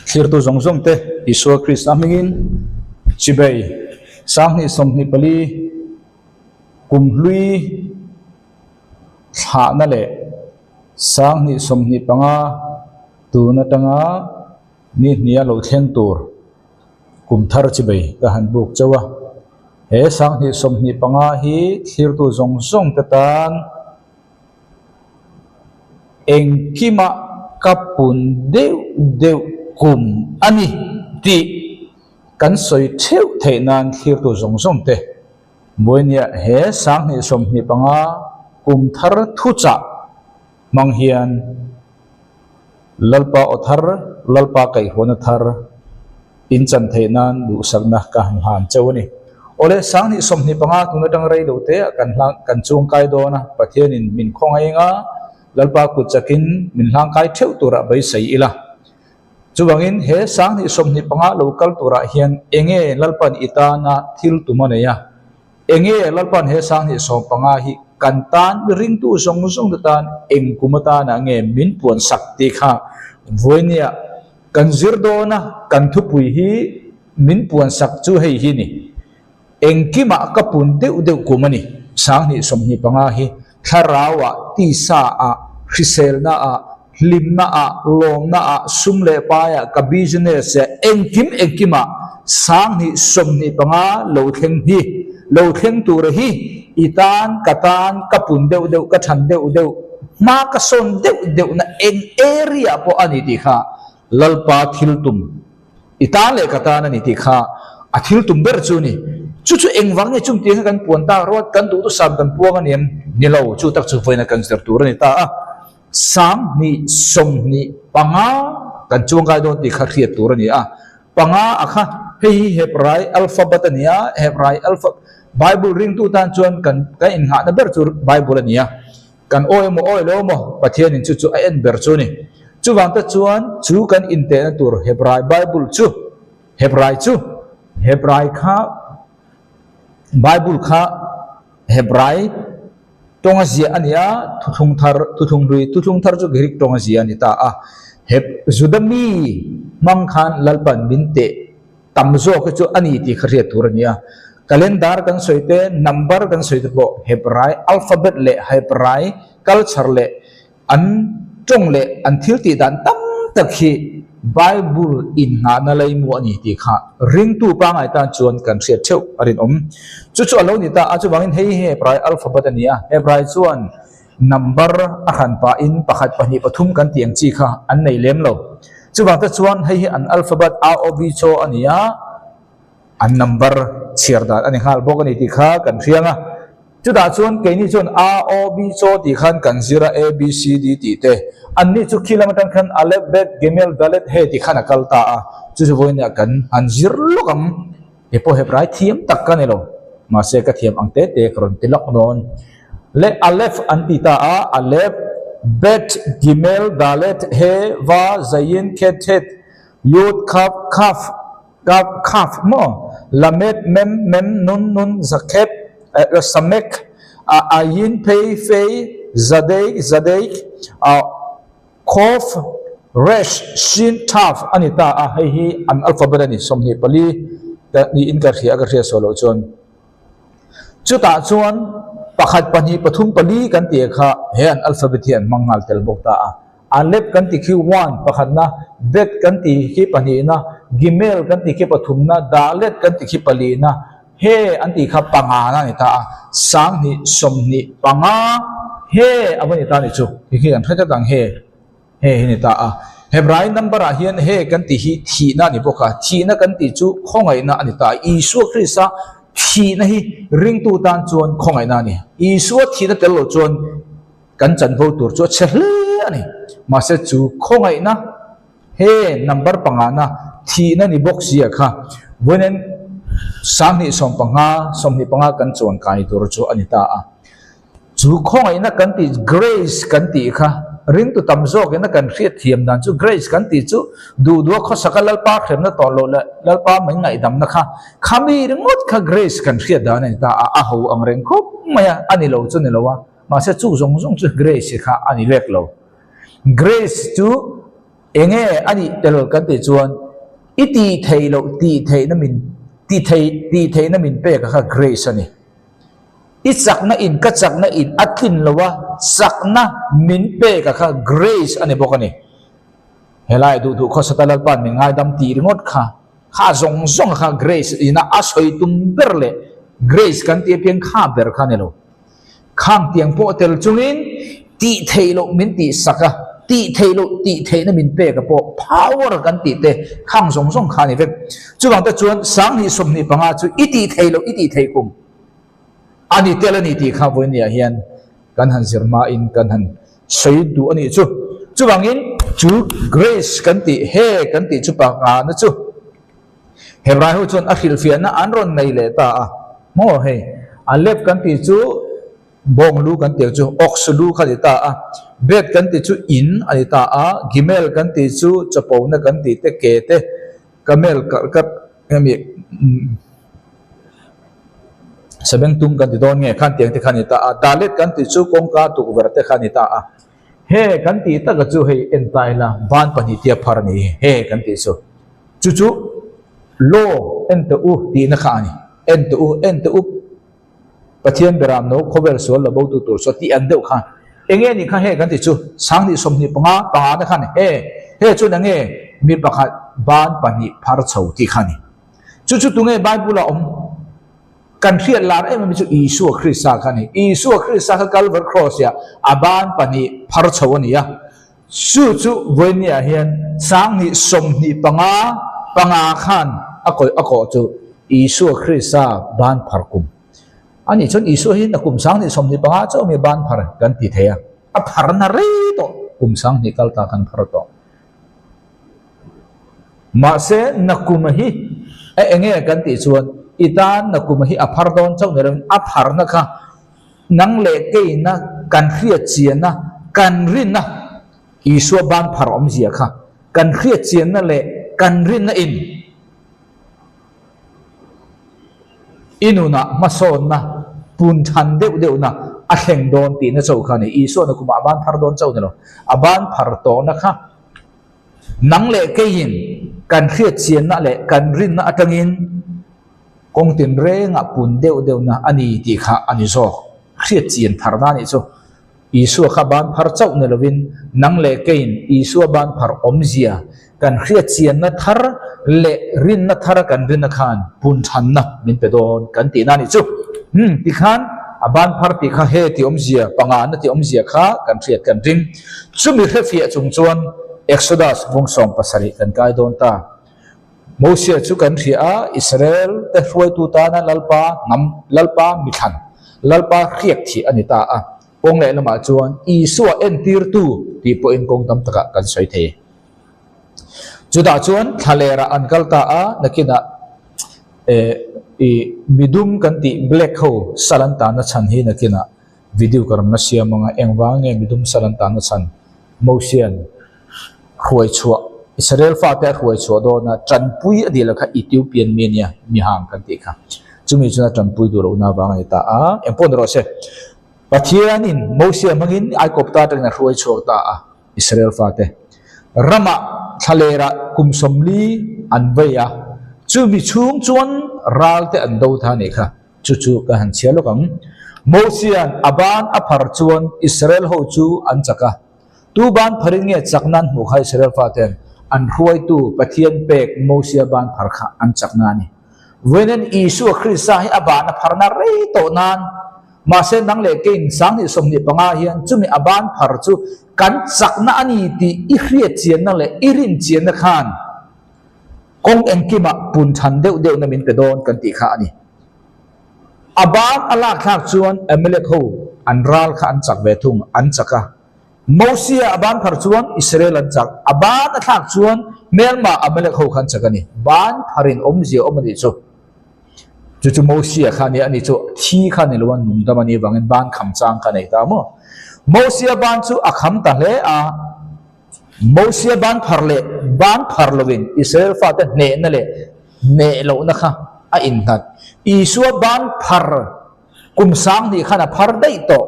Thlirtu zawng zawng te Isua Krista hmingin chibei 2024 kum hlui thlahna leh 2025 tun atanga ni hnia lo thleng tur kum thar chibei ka han buk chauh a. He 2025 hi thlirtu zawng zawng te tan Engkimah ka pun deuh deuh kum a ni tih kan sawi theuh theih nan thlirtu zawng zawng te Buainiah he 2025 kum thar thuchah hmang hian Lalpa aw thar, Lalpa kaihhuana thar in chan theih nan duhsakna ka han hlan cheu a ni. Awle, 2025 tun atang rei lo te ah kan hlang kan chuangkai dawn a, Pathianin min khawngaih eng a, Lalpa kut chakin min hlangkai theuh turah beisei ila. Chuvangin he 2025 lo kal turah hian enge Lalpan i tana thil tum a nei a, Enge Lalpan he 2015 hi kan tan ringtu zawng zawng te tan eng kum atana nge min puan sak tih kha vawinia kan zir dawn a, kan thupui hi min puan sak chu hei hi ni. Engkimah ka pun deuh deuh kum a ni. 2025 hi thlarau ah, tisa ah, hriselna ah, hlimna ah, lawmna ah, sum leh pai ah, ka business ah, engkim engkim ah 2025 lo thleng hi, lo thleng tur hi i tan, ka tan, ka pun deuh deuh, ka than deuh deuh, hma ka sawn deuh deuh na eng area pawh a ni tih kha Lalpa thil tum I tan leh ka tan a ni tih kha a thil tum ber chu a ni. Chu chu engvang nge chung tiang hi kan puan tak ruat, kan duh dusam kan puang a ni em? Ni lo, chu tak chu vawiin a kan zir tur a ni ta a. 2025 kan chuangkai dawn tih kha hriat tur a ni a. Panga a kha hei hi Hebrai alphabet a ni a, Hebrai alpha Bible ringtu tan chuan kan kan innghahna ber chu Bible a ni a. Kan awi emaw awi lo emaw Pathianin chu chu a en ber chu a ni. Chuvang te chuan chu kan intehna tur Hebrai Bible chu Hebrai chu Hebrai kha Bible kha Hebrai tawnga ziah a ni a, thuthlung thar thuthlung hlui thuthlung thar chu Greek tawnga ziah a ni ta a. Heb Juda mi hmang khan Lalpan min teh tam zawk hi chu a ni tih kha hriat tur a ni a. Calendar kan sawi te, number kan sawi te pawh Hebrai alphabet leh Hebrai culture leh an tawng leh an thil tih dan tam tak hi Bible innghahna laimu a ni tih kha ringtu pangngai tan chuan kan hriat theuh a rinawm. Chu chu a lo ni ta a, chuvangin hei hi Hebrai alphabet a ni a, Hebrai chuan number a hran pahin pakhat, pahnih, pathum kan tih ang chi kha an nei lem lo. Chuvang te chuan hei hi an alphabet A O B chaw a ni a, an number chhiar dan a ni nghal bawk a ni tih kha kan hriang a. Chutah chuan keini chuan A O B chaw tih khan kan zir a, A B C D tih te. Anni chu khi lam atang khan Aleph, Bet, Gimel, Dalet, He tih khan a kal ta a. Chu chu vawiinah kan han zir lawk ang. He pawh Hebrai thiam tak ka ni lo. Mahse ka thiam ang te te ka rawn ti lawk dawn. Le Aleph an ti ta a, Aleph, Bet, Gimel, Dalet, He, Va, Zayin, Khet, Het, Yod, Kaf, Khaf, Kaf, Khaf maw? Lamed, Mem, Mem, Nun, Nun, Zakhep, Samek, Ayin, Phei, Fei, Zadeik, Zadeik, Khof, Resh, Shin, Taf a ni ta a, hei hi an alphabet a ni, 24 ka niin ka hria, ka hria sawi loh chuan. Chutah chuan pakhat, pahnih, pathum, pali kan tih kha he an alphabet hi an hmang nghal tel bawk ta a. Aleph kan tih khi one, pakhatna, Bet kan tih khi pahnihna, Gimel kan tih khi pathumna, Dalet kan tih khi palihna, He an tih kha pangana a ni ta a, 2025 he a va ni ta a ni chu, ti khi kan hre tlat ang he, he hi ni ta a. Hebrai number ah hian he kan tih hi thihna a ni bawk a, thihna kan tih chu khawngaihna a ni ta a, Isua Krista thihna hi ringtu tan chuan khawngaihna a ni. Isua thihna tel loh chuan kan chanvo tur chu a chhe hle a ni. Mahse chu khawngaihna he number pangana thihna ni bawk sia kha vawiin 2015, 25 kan chuan kai tur chu a ni ta a. Chu khawngaihna kan tih grace kan tih kha ringtu tam zawkin a kan hriat thiam dan chu grace kan tih chu duh duha khawsaka Lalpa hremna tawh loh leh Lalpa mai ngaihdamna kha khami ringawt kha grace kan hriat dan a ni ta a, a ho ang reng khawp mai a, a ni lo chu ni lo a, mahse chu zawng zawng chu grace kha a ni vek lo. Grace chu. Enge a nih tel kan tih chuan i tih theih loh tih theihna min ti thei tih theihna min pek a kha grace a ni. I chakna in ka chakna in a tlin lo a chakna min pek a kha grace a ni bawk a ni. Helai duh duh khawsata Lalpa'n min ngaidam tih ringawt kha kha zawng zawng a kha grace ina a sawi tum ber leh grace kan tih apiang kha ber kha a ni lo. Khang tiang pawh tel chungin tih theih loh min tih sak a, tih theih loh tih theihna min pek a pawh power kan tih te khang zawng zawng kha a ni vek. Chuvang te chuan 20 25 chu i tih theih loh i tih theih kum a ni tel a ni tih kha vawinia hian kan han zir hmain kan han sawi duh a nih chu. Chuvangin chu grace kan tih he kan tih chu pangana chu Hebrai ho chuan a hrilhfiahna an rawn nei leh ta a, maw hei a lep kan tih chu bawng lu kan tih ang chu ox lu kha a ni ta a, bet kan tih chu in a ni ta a, gimel kan tih chu chapona kan tih te ke te camel hemi sabengtung kan ti dawn nge khan tiang te kha a ni ta a, dalet kan tih chu kawngka tukverh te kha a ni ta a, he kan tih taka chu hei en ta ila ban pahnih tia phar a ni hi he kan tih chu. Chu chu Law en teh u tihna kha a ni. En teh u, en teh u Pathian beram no khawvel sual la bo tu tur saw tih an deuh kha. Enge nih kha he kan ti chu 20 25 panga na khan he he chuan enge mi pakhat ban pahnih phar chho tih kha a ni. Chu chu tunge Bible ah awm? Kan hriat lar em em chu Isua Krista kha a ni. Isua Krista kha Calvary Cross ah a ban pahnih phar chho a ni a. Chu chu vawinia hian 2025 panga khan a kawih a kawh chu Isua Krista ban phar kum a nih chuan Isua hi na kum 2025 chauh mi ban phar kan ti thei a, a phar na rei tawh kum 20 kal ta kan phar tawh. Mahse na kum hi a enge kan tih chuan i tan na kum hi a phar dawn chauh ni lovin a pharna kha Nang leh keina kan hriat chianna, kan rinna, Isua ban phar awmzia kha kan hriat chianna leh kan rinna in i nunah hmasawnna, pun than deuh deuhna a thleng dawn tihna chauh kha a ni. Isuana kumah a ban phar dawn chauh ni lo, a ban phar tawhna kha nang leh keiin kan hriat chianna leh kan rinna atangin Kawng tinrengah pun deuh deuhna a ni tih kha a ni zawk. Hriat chian tharna a nih chu. Isua kha ban phar chauh ni lovin nang leh keiin Isua ban phar awmzia kan hriat chianna thar leh rinna thara kan rinna khan pun thanna min pe dawn kan tihna a nih chu. Umm tikhan a ban phar tih kha he tih awmzia, pangana tih awmzia kha kan hriat kan ring. Chumi hrefiah chung chuan Exodus bung 17 kan kai dawn ta. Mosia chu kan hria a, Israel te hruaitu tana Lalpa hnam, Lalpa mithlan, Lalpa hriak thih a ni ta a. Kawng leh lamah chuan Isua entirtu tih pawhin kawng tam takah kan sawi thei. Chutah chuan thlalerah an kal ta a, nakinah eh i midum kan tih black ho sal an tanna chhan hi nakinah video ka rawn la siam ang a, engvang nge midum sal an tanna chhan Mosian hruai chhuah, Israel fate a hruai chhuah dawn a, tanpui a dil kha Ethiopian mi a nia, mi hang kan tih kha. Chumi chuan a tanpui duh lohna avang a ni ta a, engpawh ni rawh se, Pathianin Mosia hmangin Aikawpta atangin a hruai chhuak ta a, Israel fate ramah thlalerah kum 40 an vei a, chumi chhung chuan ral te an do ta a nih kha. Chu chu ka han chhiar lawk ang. Mosia'n a ban a phar chuan Israel ho chu an chak a. Tu ban pharin nge chak nan hmuh kha Israel fate'n an hruaitu Pathian pek Mosia ban phar kha an chak na a ni. Vawiin Isua Krista hi a ban a pharna rei tawh nan, mahse nang leh keiin 2025 hian chumi a ban phar chu kan chakna a ni tih i hriat chianna leh i rin chianna khan Kawng engkimah pun than deuh deuhna min pe dawn kan tih kha a ni. A ban a lak thlak chuan Amalek ho an ral kha an chak ve thung, an chak a. Mosia a ban phar chuan Israel an chak, a ban a thlak chuan hmelma Amalek ho kha an chak a ni. Ban pharin awmzia awm a nih chu. Chu chu Mosia kha a ni, ani chu thi kha a ni lo a, nungdam a nih avangin ban kham chang kha a nei ta maw. Mosia ban chu a kham ta hle a. Mosia ban phar leh ban phar loin Israel fate hnehna leh hneh lohna kha a innghat. Isua ban phar kum 2000 khan a phar daih tawh.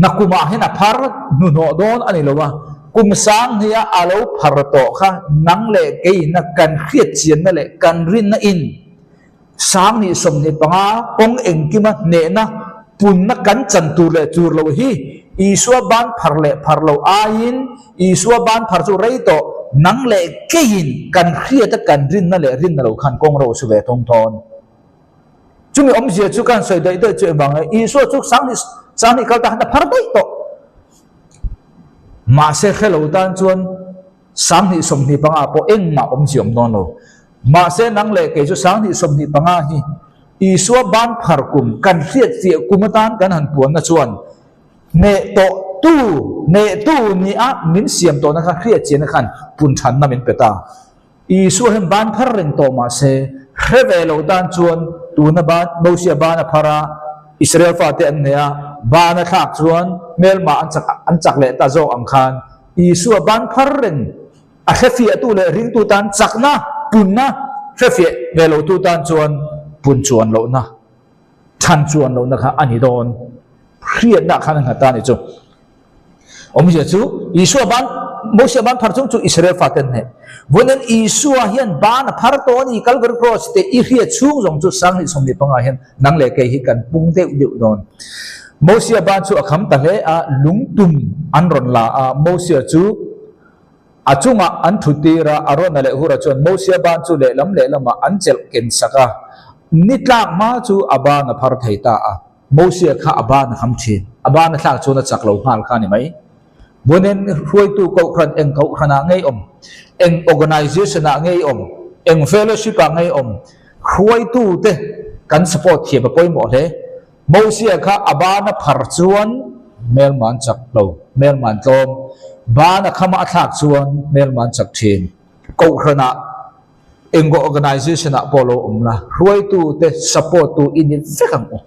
Nakumah hian a phar hnuhnawh dawn a ni lo a. Kum sang hnia a lo phar tawh kha nang leh keiin a kan hriat chianna leh kan rinna in 20 25 kawng engkima hnehna punna kan chan tur leh tur lo hi Isua ban phar leh phar lo aiin Isua ban phar chu rei tawh nang leh keiin kan hriat a kan rinna leh rinna lo khan kawng ro su ve thawng thawn. Chumi awmzia chu kan sawi daih daih chu engvang nge Isua chu 20 20 kal ta khan a phar daih tawh. Mahse hre lo tan chuan 20 25 pawh engmah awmzia awm dawn lo. Mahse nang leh kei chu 20 25 hi Isua ban phar kum kan hriat fiah kum atan kan han puanna chuan hneh tawh tu, hneh tu nia min siam tawhna kha hriat chiahna khan pun thanna min pe ta. Isua hian ban phar reng tawh mahse hre ve lo tan chuan tuna ban Mosia ban a phar a, Israel fate an nei a, ban a thlak chuan hmelma an chak an chak leh ta zawk ang khan Isua ban phar reng a hre fiahtu leh ringtu tan chakna, punna hre fiah ve lotu tan chuan pun chuan lohna, chhan chuan lohna kha a ni dawn. Hriatna khan a nghat ta a ni chu. Awmzia chu, Isua ban, Mosia ban phar chung chu Israel faten hneh. Vawiin Isua hian ban a phar tawh a ni, Calvary Cross te i hriat chhung zawng chu 2025 hian nang leh kei hi kan pung deuh deuh dawn. Mosia ban chu a kham ta hle a, lungtum an rawn la a, Mosia chu a chungah an thu tir a, Arona leh Hura chuan Mosia ban chu lehlam lehlamah an chelh ken sak a, ni tlak hma chu a ban a phar thei ta a. Mosia kha a ban a kham thin. A ban a thlak chuan a chak lo nghal kha a ni mai. Buainen hruaitu kohhran eng kohhranah ngei awm, eng organisation-ah ngei awm, eng fellowship-ah ngei awm, hruaitute kan support thiam a pawimawh hle. Mosia kha a ban a phar chuan hmelma an chak lo, hmelma an tlawm. Ban a khama a thlak chuan hmelma an chak thin. Kohhranah Eng organisation ah pawh lo awm la, hruaitu te support tu i ni vek ang u.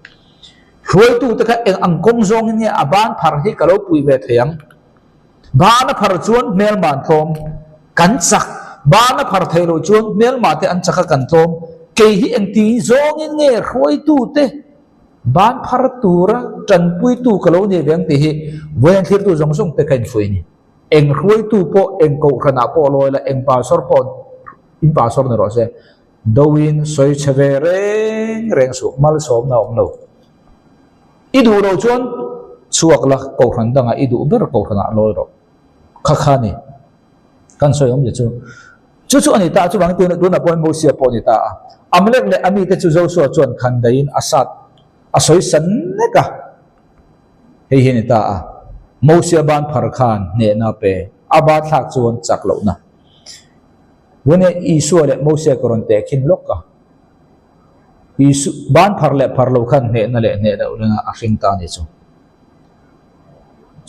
Hruaitu te kha eng ang kawng zawng in nge a ban phar hi ka lo pui ve thei ang. Ban a phar chuan hmelma an tlawm, kan chak. Ban a phar thei lo chuan hmelma te an chak a kan tlawm. Kei hi engti zawng in nge hruaitu te ban phar tura tanpuitu ka lo ni ve ang tih hi vawiin thlirtu zawng zawng te ka infuih a ni. Eng hruaitu pawh, eng kohhranah pawh lawi la, eng pastor pawh in pastor ni rawh se, doin sawi chhe ve reng reng suh, malsawmna a awm lo. I duh loh chuan chhuak la, kohhran dangah i duh ber kohhranah lawi rawh. Kha kha ni kan sawi awmzia chu. Chu chu a ni ta a, chuvangin tuna tunah pawhin Mosia pawh a ni ta a. Amalek leh a mite chu Joshua chuan khan daihin a sat a sawi san nek a. Hei hi a ni ta a, Mosia ban phar khan hnehna a pe, a ban thlak chuan chak lohna. Vawne Isua leh Mosia ka rawn teh khin lawk a, Isu ban phar leh phar lo khan hnehna leh hneh loh reng a hring ta a ni chu.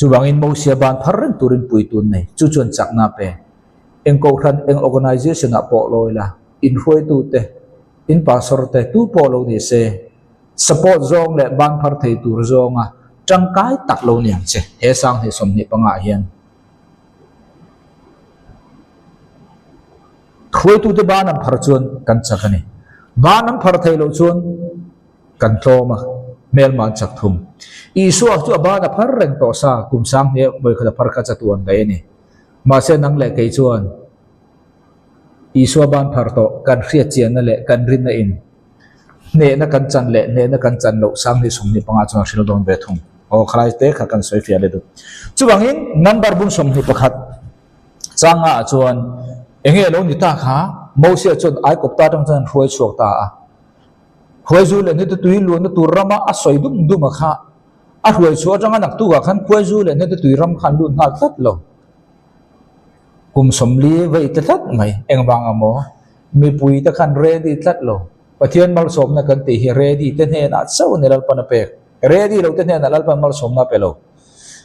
Chuvangin Mosia ban phar reng turin puitun nei, chu chuan chakna a pe. Eng kohhran, eng organisation ah pawh lawi la, inhruaitute, in pastor te tu pawh lo ni se, Support zawng leh ban phar thei tur zawnga tangkai tak lo ni ang che he 2025 ah hian. Hruaitute ban an phar chuan kan chak a ni. Ban an phar thei loh chuan kan tlawm a, hmelma an chak thung. Isua chu a ban a phar reng tawh sa, kum 10,000 vawikhat a phar kha chatuan daih a ni. Mahse nang leh kei chuan Isua ban phar tawh kan hriat chianna leh kan rinna in Hnehna kan chan leh hnehna kan chan loh 2025 chuan a hril dawn ve thung. Aw khalai te kha kan sawi fiah leh duh. Chuvangin number bung 21 changa ah chuan enge lo ni ta kha Mosia chuan Aikawpta atang chuan an hruai chhuak ta a. Khuaizu leh hnute tui luanna tur rama a sawi dum dum a kha a hruai chhuah atanga naktukah khan khuaizu leh hnute tui ram kha an lut nghal tlat lo. Kum 40 vei ta tlat mai engvang ang maw? Mipui te khan ready tlat lo. Pathian malsawmna kan tih hi ready te hnenah chauh a ni Lalpan a pek. Ready lo te hnenah Lalpan malsawmna a pe lo.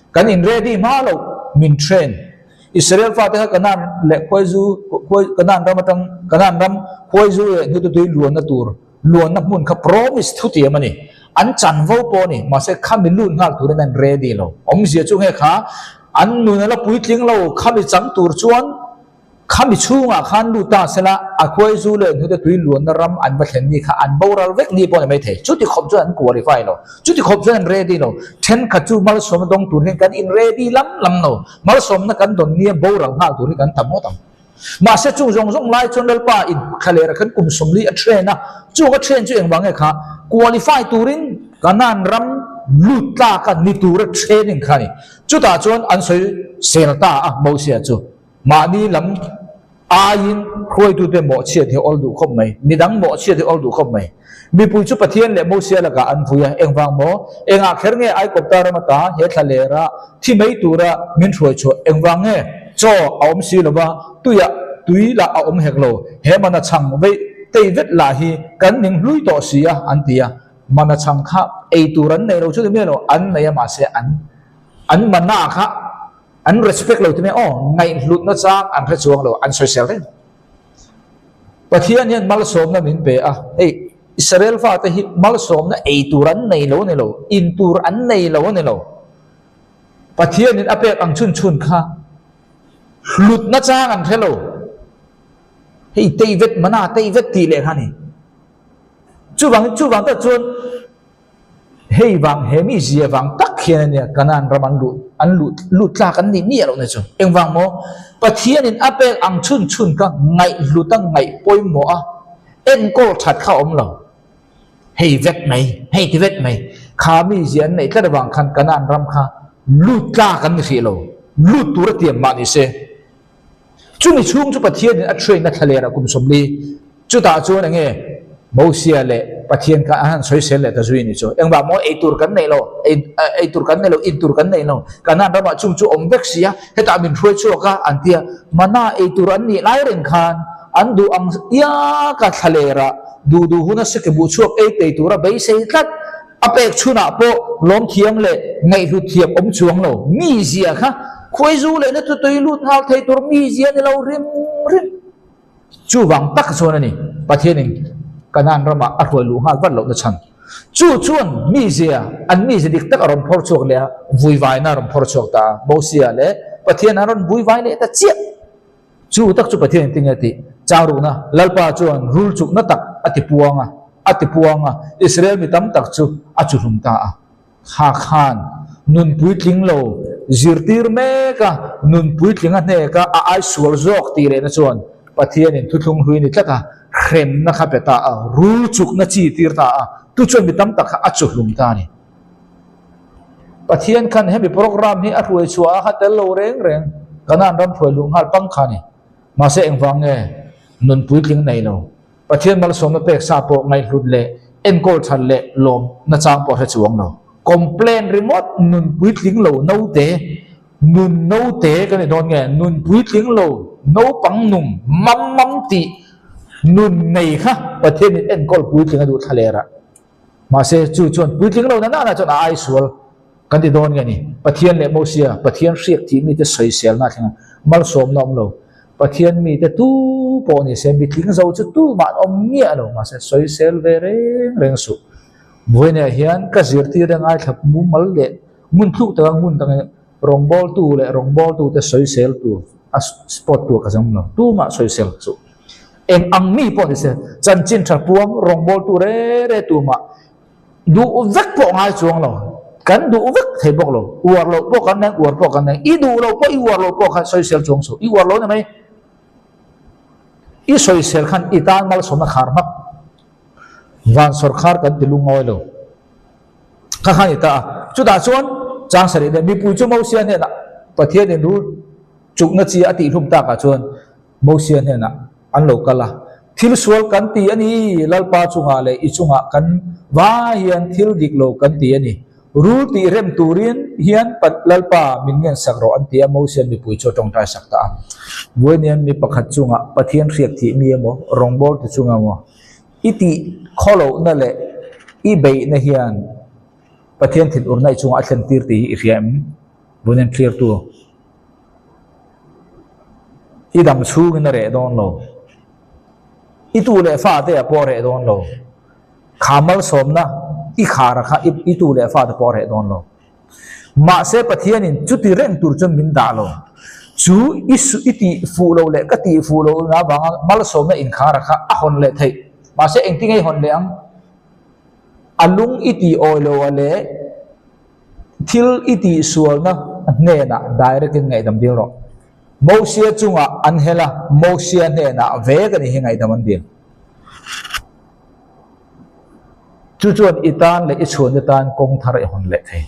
Kan in ready hma lo min train. Israel fate kha Kanaan leh khuaizu khuai Kanaan ram atang Kanaan ram khuaizu leh hnututui luanna tur luanna hmun kha promise thutiam a ni. An chanvo pawh a ni. Mahse khami lut nghal turin an ready lo. Awmzia chu nge kha an nun a la puitling lo khami chang tur chuan. Khami chhungah khan lut ta sela, a khuaizu leh hnute tui luanna ram an va thlen ni kha an boral vek ni pawh a ni maithei. Chuti khawp chuan an qualify lo. Chuti khawp chuan an ready lo. Thenkhat chu malsawmna dawng tur hian kan in ready lam lam lo. Malsawmna kan dawn nia boral nghal tur hi kan tam ngawt ang. Mahse chung zawng zawng lai chuan Lalpa in thlalera khan kum 40 a train a, chung a train chu engvang nge kha qualify turin Canaan ram lut tlaka ni tura training kha a ni. Chutah chuan an sawi sel ta a Mosia chu. Mahni lam aiin hruaitute mawhchhiat hi awl duh khawp mai, midang mawhchhiat hi awl duh khawp mai. Mipui chu Pathian leh Mosia lakah an vui a, engvang maw? Engah kher nge Aikawpta ram ata he thla lera thi mai tura min hruai chhuah? Engvang nge chaw a awm si lova tuiah tui lah a awm hek lo? He mana chhang veih tei vet lah hi kan ning hlui tawh si a, an ti a. Mana chhang kha ei tur an nei lo chu ti mai lo, an nei a mahse an an mana kha An respect lo ti mai aw, ngaihhlutna chang an hre chuang lo, an sawisel reng. Pathian hian malsawmna min pe a, hei Israel fate hi malsawmna ei tur an nei lo a ni lo, in tur an nei lo a ni lo. Pathianin a pek ang chhun chhun kha hlutna chang an hre lo. Hei tei vet mana tei vet tih leh kha a ni. Chuvangin chuvang tak chuan Hei vang he mi zia vang tak hian a nia Kanaan ram an luh an luh lut tlak an nih miah loh na chu. Engvang maw? Pathianin a pek ang chhun chhun kha ngaihhlut a ngaih pawimawh a enkawl that kha a awm lo. Hei vet mai, hei ti vet mai. Kha mi zia an neih tlat avang khan Kanaan ram kha lut tlak an ni hrih lo. Lut tur a tiam mah ni se. Chumi chhung chu Pathianin a train-na thlalerah kum 40, chutah chuan enge Mosia leh Pathian kha an han sawisel leh ta zui ni chu. Engvah maw ei tur kan nei lo, ei tur kan nei lo, in tur kan nei lo, Kanaan ramah chung chu awm vek si a, hetah min hruai chhuak a, an ti a. Mana ei tur an nih lai reng khan an duh ang iaka thlalerah duh duh huna sekebuh chhuak ei tei tura beisei tlat. A pek chhunah pawh lawmthiam leh ngaihhlut thiam awm chuang lo. Mizia kha khuaizu leh na tutui lut nghal thei tur mizia ni lo rim rim. Chuvang tak chuan a ni Pathianin Kanaan ramah a hruai luh nghal vat lohna chhan. Chu chuan mizia, an mizia dik tak a rawn phawr chhuak leh a, vuivaina a rawn phawr chhuak ta a. Mosia leh Pathian an rawn vuivai leh ta chiah. Chu tak chu Pathian engtin nge tih chang rukna Lalpa chuan rul chukna tak a ti puang a, a ti puang a, Israel mi tam tak chu a chuhlum ta a. Kha khan nun puitling lo zirtir mek a, nun puitling a hnek a, a ai sual zawk tih lehna chuan Pathianin thuthlung hlui ni tlat a, hremna kha pe ta a, rul chukna chi tir ta a, tu chuan mi tam tak kha a chuhlum ta a ni. Pathian khan hemi program hi a hruai chhuah a kha tel lo reng reng Kanaan ram hruai luh nghal pang kha a ni. Mahse engvang nge nun puitling nei lo Pathian malsawmna pek sa pawh ngaihhlut leh enkawl that leh lawm nachang pawh hre chuang lo. Complain ringawt nun puitling lo naute nun naute ka ni dawn nge nun puitling lo naupang nung mam mam tih nun nei kha Pathianin enkawl puitling a duh thlalera. Mahse, chu chuan puitling lo na nana chuan a ai sual kan ti dawn nge ni? Pathian leh Mosia, Pathian hriak thih mite sawiselna a thleng a, malsawmna awm lo. Pathian mite tu pawh ni se, mitling zo chu tumah an awm miah lo. Mahse, sawisel ve reng reng suh. Vawiinah hian ka zirtir a ngaithla mumal leh ngun thluk taka ngun tangin rawngbawltu leh rawngbawltute sawisel tur a spot tur ka zawng lo. Tumah sawisel suh. Eng ang mi pawh ni se, chanchin tha puang rawngbawltu re re tumah duh vek pawh ngai chuang lo. Kan duh vek thei bawk lo. Uar loh pawh kan neng, uar pawh kan neng. I duh loh pawh, i uar loh pawh khan sawisel chuang suh. I uar lo ni mai. I sawisel khan i tan malsawmna khar hmak. Van sawrkhar kan ti lungawi lo. Kha khan i ta a. Chutah chuan chang sarih leh mipui chu Mosia hnenah Pathianin rul chukna chi a tihhlum takah chuan Mosia hnenah an lo kal a, Thil sual kan ti a ni, Lalpa chungah leh i chungah kan vai hian thil dik lo kan ti a ni. Rul tih rem turin hian Lalpa min ngen sak rawh an ti a, Mosia'n mipui chu a tawngtai sak ta a. Vawiin mi pakhat chungah Pathian hriak thih mi emaw, rawngbawltu chungah emaw i tih khawlohna leh i beihna hian Pathian thinurna i chungah a thlen tir tih hi i hria em? Vawiin clear-tu. I dam chhungin a reh dawn lo. I tu leh fa te ah pawh a reh dawn lo. Kha malsawmna i khar a kha i tu leh fa te pawh a reh dawn lo. Mahse Pathianin chuti reng tur chuan min dah lo. Chu i su i tih fuh loh leh ka tih fuh loh na avanga malsawmna inkhara kha a hawn leh theih. Mahse engtin nge i hawn leh ang? A lung i tih awi lo a leh thil i tih sualna hnenah direct in ngaihdam dil rawh. Mosia chungah an hel a, Mosia hnenah ve ka nih hi ngaihdam an dil. Chu chuan i tan leh i chhuanna tan kawng thar i hawn leh thei.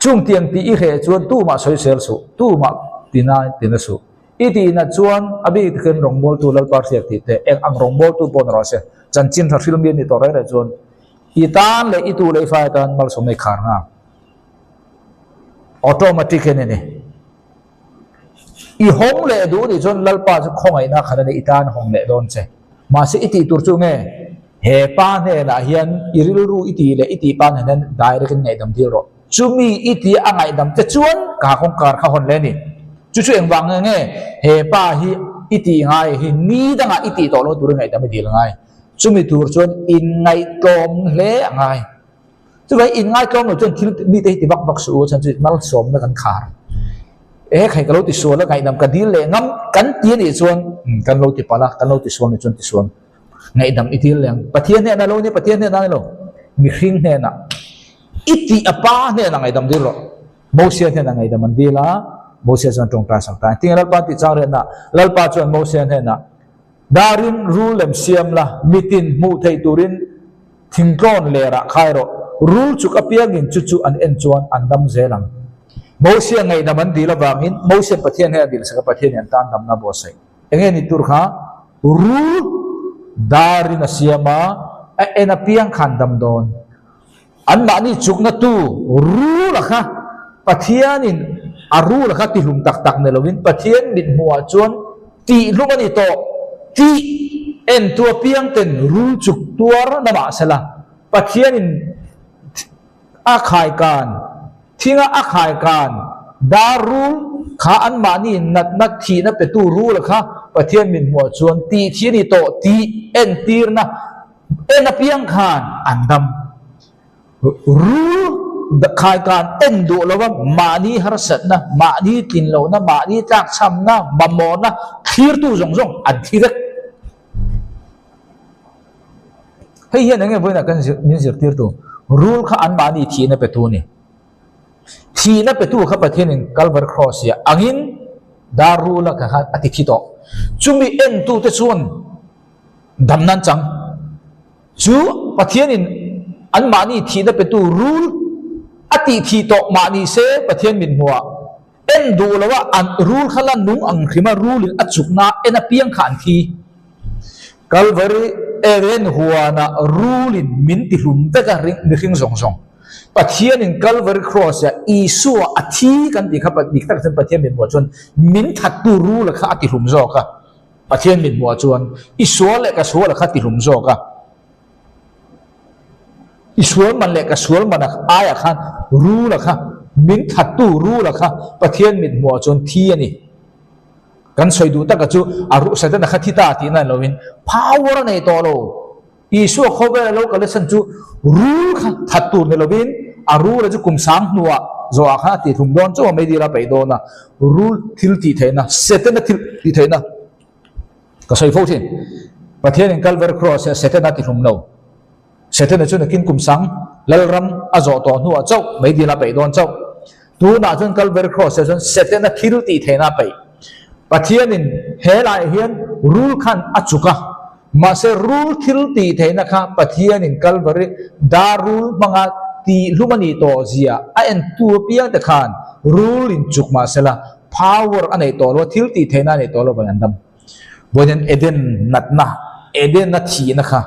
Chung tiang tih i hreh chuan tumah sawisel suh, tumah tina tina suh. I tihna chuan a bik takin rawngbawltu Lalpa hriak tih te, eng ang rawngbawltu pawh ni rawh se, chanchin tha hrilmi a ni tawh reng reng chuan i tan leh i tu leh i fai atan malsawmna i khar nghal. Automatic in a ni. I hawng leh duh nih chuan Lalpa chu khawngaihna khat a ni, i tan hawng leh dawn che. Mahse i tih tur chu nge? He pa hnenah hian i rilru i tih leh i tih pa hnenah hian direct in ngaihdam dil rawh. Chumi i tih a ngaihdam te chuan ka kawngkar kha hawn leh a ni. Chu chu engvang nge nge? He pa hi i tih ngai hi ni dangah i tih tawh lo turin ngaihdam i dil ngai. Chumi tur chuan inngaihtlawm hle a ngai. Chuvai in ngaitlawm lo chuan thil mite hi ti vak vak suh u chuan chu malsawmna kan khar. E khai ka lo ti sual a ngaihdam ka dil leh ngam kan ti anih chuan kan lo ti palh a kan lo ti sual nih chuan ti sual ngaihdam i dil leh ang. Pathian hnenah lo nia Pathian hnenah a ni lo mihring hnenah i tih a pa hnenah ngaihdam dil rawh. Mosia hnenah ngaihdam an dil a Mosia chuan tawngtai sak ta. Engtin nge Lalpa an tih chang riatna Lalpa chuan Mosia hnenah darin rul lem siam la mitin hmuh theih turin Thingtlawn lerah khai rawh, rul chuk apiangin chu chu an en chuan an dam zel ang. Mosia ngaihdam an dil avangin Mosian Pathian hian a dilsak a, Pathian hian tan damna buatsaih. Enge ni tur kha? Rul darin a siam a, a en apiang khan dam dawn. Anmahni chukna tu rul a kha Pathianin a rul a kha tihlum tak tak ni lovin Pathian mithmuhah chuan Tih hlum a ni tawh tih entu apiang ten rul chuk tuar na mah sela, Pathianin a khaikan, thinga a khaikan dar rul kha anmahni natna thihna petu rul a kha Pathian min hmuah chuan tih thi a ni tawh tih entirna en apiang khan an dam. Rul khaikan en duh lova mahni harsatna, mahni tlin lohna, mahni tlakchhamna, mamawhna thlirtu zawng zawng an thi vek. Hei hian enge vawiinah kan min zirtirtu rul kha anmahni thihna petu a ni. Thihna petu kha Pathianin Calvary Cross ah angin dar rula kha a ti thi tawh. Chumi entute chuan damna an chang. Chu Pathianin anmahni thihna petu rul a tih thih tawh mah ni se Pathian min hmuah en duh lo a, an rul kha la nung ang hrim a, rulin a chukna en apiang kha an thi. Kalvari Eden huanah rulin min tihlum vek a ring mihring zawng zawng. Pathianin Kalvari Cross ah Isua a thi kan tih kha dik tak chuan Pathian min hmuah chuan min thattu rula kha a tihlum zawk a. Pathian mit hmuah chuan i sual leh ka sual a kha tihlum zawk a, i sual man leh ka sual man a aiah khan rul a kha, min thattu rul a kha Pathian mit hmuah chuan thi a ni. Kan sawi duh taka chu a ru Setana kha thi ta tihna ni lovin power a nei tawh lo. Isua khawvel a lo kal chhan chu rul kha that tur ni lovin a rul a chu kum sang hnuah zawhah khan a tihhlum dawn chauh a, meidil a peih dawn a, rul thil tih theihna, Setana thil tih theihna ka sawi fo thin. Pathianin Calvary Cross ah Setana a tihlum lo. Setana chu nakin kum sang Lalram a zawh tawh hnuah chauh meidil a peih dawn chauh. Tunah chuan Calvary Cross ah chuan Setana thil tih theihna a peih. Pathianin he laiah hian rul khan a chuk a, mahse rul thil tih theihna kha Pathianin Calvary dar rul hmanga tihhlum a nih tawh zia a entu apiang te khan rul in chuk mahsela power a neih tawh lo a, thil tih theihna a neih tawh lo vang an dam. Vawiin Eden natna, Eden a thihna kha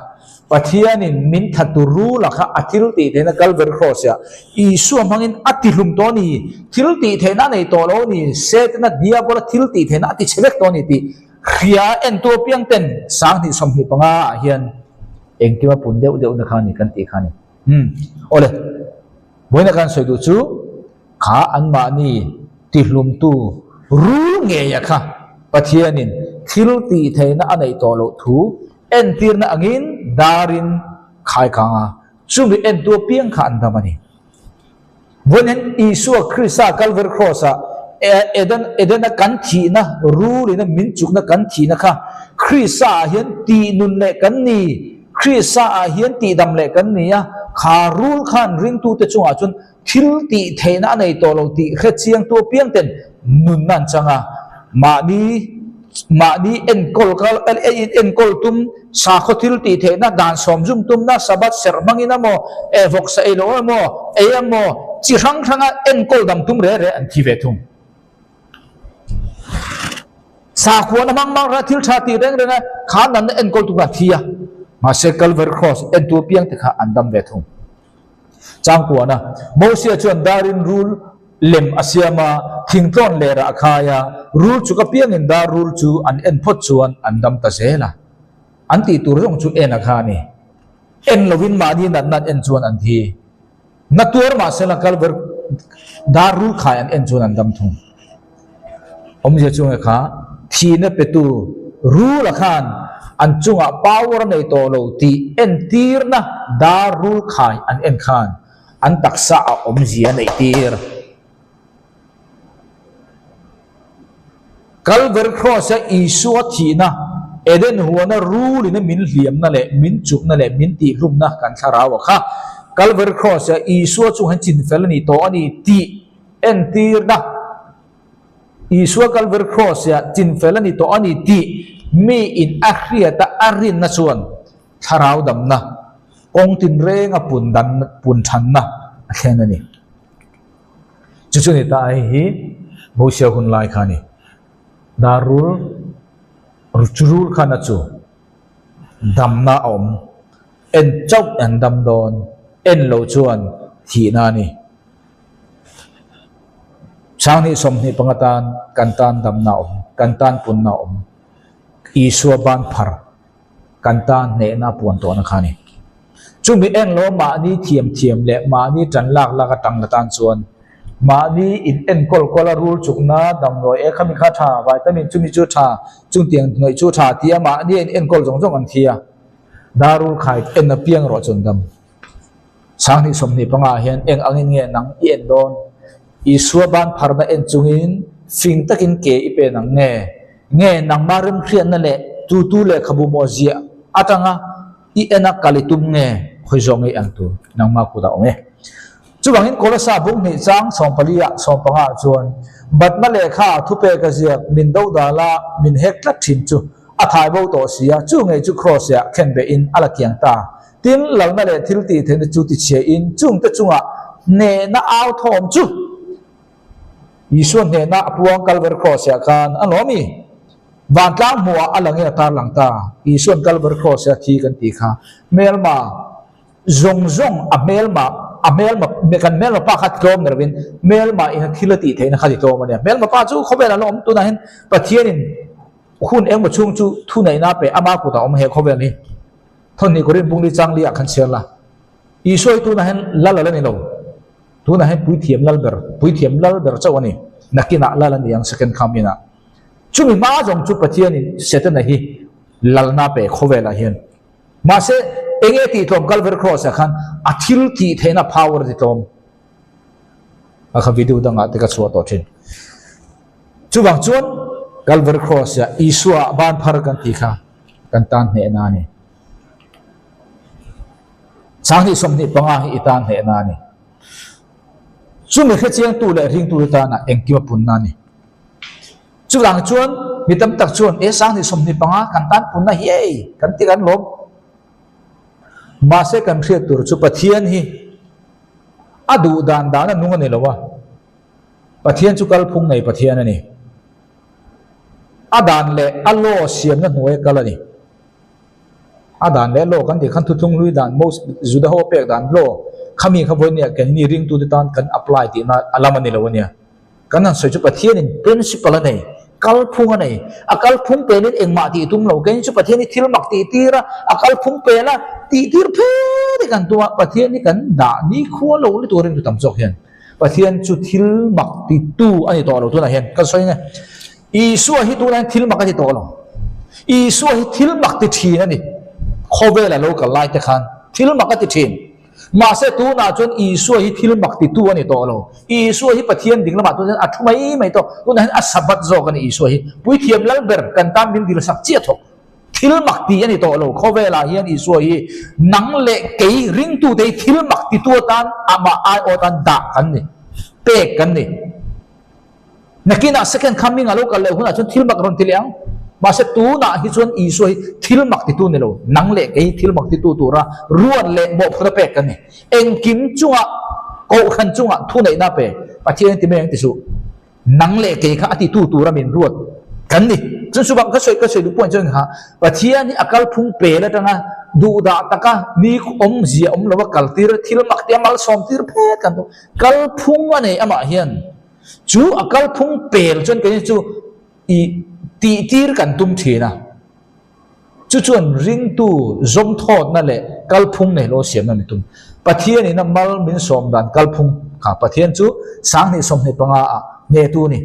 Pathianin min thattu rula kha a thil tih theihna Calvary Cross ah Isua hmangin a tihlum tawh a ni, thil tih theihna a nei tawh lo a ni, Setana Diabola thil tih theihna a ti chhe vek tawh a ni tih hria entu apiang ten 2025 ah hian engkim a pun deuh deuhna kha a ni kan tih kha a ni. Umm awle, vawiin a kan sawi duh chu kha anmahni tihlumtu rul ngeia kha Pathianin thil tih theihna a neih tawh loh thu entirna angin darin khai kang a, chumi entu apiang kha an dam a ni. Vawiin Isua Krista Calvary Cross-ah Eden Edena kan thihna, rulina min chukna kan thihna kha Krista ah hian tihnun leh kan ni, Krista ah hian tihdam leh kan ni a, kha rul khan ringtute chungah chuan thil tih theihna a nei tawh lo tih hre chiangtu apiangten nunna an chang a, mahni mahni enkawl kal enkawl tum sakhaw thil tih theihna dan sawm zum tumna Sabbath serh hmangin emaw eh vawksa ei lo emaw ei emaw chi hrang hranga enkawl dam tum reh reh an thi ve thung. Sakhuana hmang hmang reng a thil tha tih reng reng a kha nanna enkawl tum kha an thi a, mahse Calvary Cross entu apiangte kha an dam ve thung. Changkuana, Mosia chuan darin rul lem a siam a, thingtlawn lerah a khai a, rul chuk apiangin dar rul chu an en phawt chuan an dam ta zel a. An tih tur zawng chu en a kha a ni. En lovin mahni natna an en chuan an thi. Na tuar mahsela Kalvar dar rul khai an en chuan an dam thung. Awmzia chu nge kha thihna petu rula khan an chungah power a nei tawh lo tih entirna dar rul khai an en khan an taksa a awmzia a neih tir. Calvary Cross-a Isua thihna, Eden huana rulina min hliamna leh min chukna leh min tihhlumna kan thlarau a kha. Calvary Cross-a Isua chung hian chinfel a ni tawh a ni tih entirna, Isua Calvary Cross-ah chinfel a ni tawh a ni tih miin a hriata a rinna chuan thlarau damna, kawng tinrenga pun dan pun thanna a thleng a ni. Chu chu ni ta hei hi Mosia hun lai kha a ni. Darul rul khan a chu damna a awm. En chauh an dam dawn, en lo chuan thihna a ni. Sanghnih 25 tan kan tan damna a awm, kan tan punna a awm. Isua ban phar kan tan hnehna a puan tawhna kha a ni. Chumi englo mahni thiam thiam leh mahni tan lak lak atang la tan chuan mahni in enkawl kual a rul chukna damdawi e khami kha tha, vitamin chumi chu tha, chungtiang hnawih chu tha tia mahni a in enkawl zawng zawng an thi a. Darul khai en apiang erawh chuan dam. 20 25 ah hian eng angin nge nang i en dawn? Isua ban pharna en chungin fing takin ke i pen ang nge? Nge nangmah remhriatna leh tutu lehkhabu maw ziah atanga i en a kal i tum nge? Khawi zawng ngei ang tur nangmah kutah awm e. Chuvangin Kolosa bung hnih chang 14 ah 15 ah chuan Batna lehkha thupek a ziak min do dala min hek tlat thin chu a thai bo tawh si a, chu ngei chu Kross ah khen behin a la kiang ta. Tin, lalna leh thil tih theihna chu tichhia in chungte chungah hnehna au thawm chu Isua hnehna a puang Kalvari Cross ah khan a lawm i vantlang hmuhah a langin a tarlang ta. Isua'n Kalvari Cross ah thi kan tih kha hmelma zawng zawng a hmelma a hmelma kan hmelma pa kha tlawm ni lovin hmelma in a thil a tih theihna kha ti tlawm a nia. Hmelma pa chu khawvel a la awm tunah hian Pathianin hun engmaw chhung chu thuneihna a pe ama kutah a awm he khawvel hi. Thawhnih Korin bungli changli ah khan chhiar la. Isua hi tunah hian lal a la ni lo. Tunah hian puithiam lal ber, puithiam lal ber chauh a ni. Nakinah lal a ni ang second coming ah. Chumi hma zawng chu Pathianin Setana hi lalna pe khawvelah hian. Mahse, enge tihtlawm Calvary Cross ah khan a thil tih theihna power a titlawm. A kha video dangah te ka chhuah tawh thin. Chuvang chuan Calvary Cross ah Isua ban phar kan tih kha kan tan hnehna a ni. 20 25 hi i tan hnehna a ni. Chumi hrechiangtu leh ringtu te tana engkim a punna a ni. Chuvang chuan mi tam tak chuan e 20 25 kan tan punna hi ei kan ti kan lawm. Mahse kan hriat tur chu Pathian hi a duh dan dan a nung a ni lo a. Pathian chu kalphung nei Pathian a ni. A dan leh a law siamna hnuaia kal a ni. A dan leh law kan tih khan thuthlung hlui dan Moses Juda ho pek dan law khami kha vawinia keini ringtute tan kan apply tihna a lam a ni lo a nia. Kan han sawi chu Pathianin principle a nei, kalphung a nei. A kalphung pelin engmah tih tum lo. Keini chu Pathian hi thil mak tih tir a, a kalphung pel a, tih tir phet hi kan tum a, Pathian hi kan dah nikhua lo lutuk a ringtu tam zawk hian. Pathian chu thil mak titu a ni tawh lo tunah hian ka sawi nge. Isua hi tunah hian thil mak a ti tawh lo. Isua hi thil mak ti thin a ni. Khawvela lo kal lai te khan thil mak a ti thin. Mahse tunah chuan Isua hi thil mak titu a ni tawh lo. Isua hi Pathian ding lamah tunah hian a thu mai mai tawh. Tunah hian a Sabbath zawk a ni Isua hi. Puithiam lal ber kan tan min dil sak chiah thawk. Thil mak ti a ni tawh lo. Khawvelah hian Isua hi nang leh kei ringtute hi thil mak titu atan amah aiawh atan dah kan ni, pek kan ni. Nakinah second coming a lo kal leh hunah chuan thil mak rawn ti leh ang. Mahse tunah hi chuan Isua hi thil mak titu ni lo, nang leh kei hi thil mak titu tura ruat leh mawhphurhna pek kan ni. Engkim chungah, kohhran chungah thuneihna pe Pathian in ti mai ang ti suh. Nang leh kei kha a titu tura min ruat kan ni. Chuan chuvang ka sawi ka sawi duh pawh chuan kha Pathian hi a kalphung pel atanga duhdah taka ni awmzia awm lova kaltir thil mak tia malsawm tir phet kan tum. Kalphung a nei amah hian Chu a kalphung pel chuan keini chu i tihtir kan tum thin a, chu chuan ringtu zawmthawtna leh kalphung nei lo siamna min tum. Pathianin a mal min sawm dan kalphung kha Pathian chu 20 25 ah hnehtu a ni.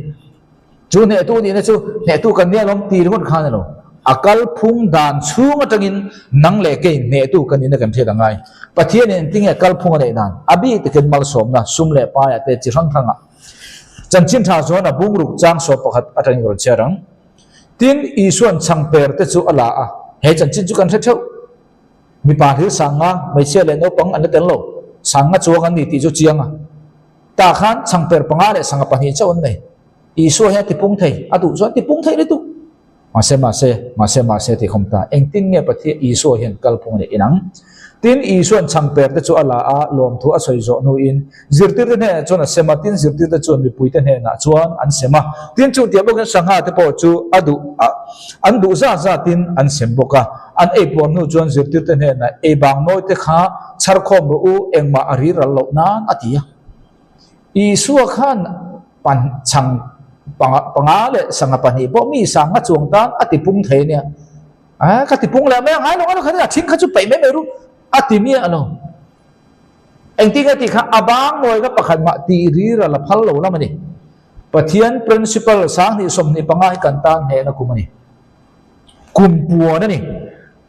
Chu hnehtu nihna chu hnehtu kan nia lawm ti ringawt kha a ni lo. A kalphung dan chhung atangin nang leh kei hnehtu ka nihna kan hriat a ngai. Pathianin engtinge kalphung a neih dan? A bik takin malsawmna, sum leh paia te chi hrang hrangah. Chanchin tha chuan a bungruk chang sawm pakhat atangin ka rawn chhiar ang. Tin, Isua'n chhangper te chu a la a, he chanchin chu kan hre theuh. Mipa hlir sanga, hmeichhia leh naupang an la tel lo. Sanga chuang an ni tih chu chiang a. Tah khan chhangper panga leh sanga pahnih chauh an nei. Isua hian a tipung thei, a duh chuan tipung thei lutuk. Mahse, mahse, mahse, mahse tih khawm ta. Engtin nge Pathian Isua hian kalphung a nih inang? Tin, Isua'n chhangper te chu a la a, lawmthu a sawi zawh hnuin zirtirte hnenah chuan a sem a, tin zirtirte chuan mipuite hnenah chuan an sem a. Tin, chutiang bawkin sangha te pawh chu a duh a, an duh zat zatin an sem bawk a. An ei puar hnu chuan zirtirte hnenah, Ei bang nawi te kha chhar khawm rawh u, engmah a ri ral loh nan a ti a. Isua khan pan chhang panga panga leh sangha pahnih pawh mi sangha chuang tan a ti pung thei ania. A ka ti pung leh mai a, ngai lo ngai lo kha a thing kha chu peih mai mai ru a ti miah lo. Engtin nge tih kha a bang mawi kha pakhat mah tih rir a la phal lo lam a ni. Pathian principle 20 25 hi kan tan hnehna kum a ni. Kum puan a ni.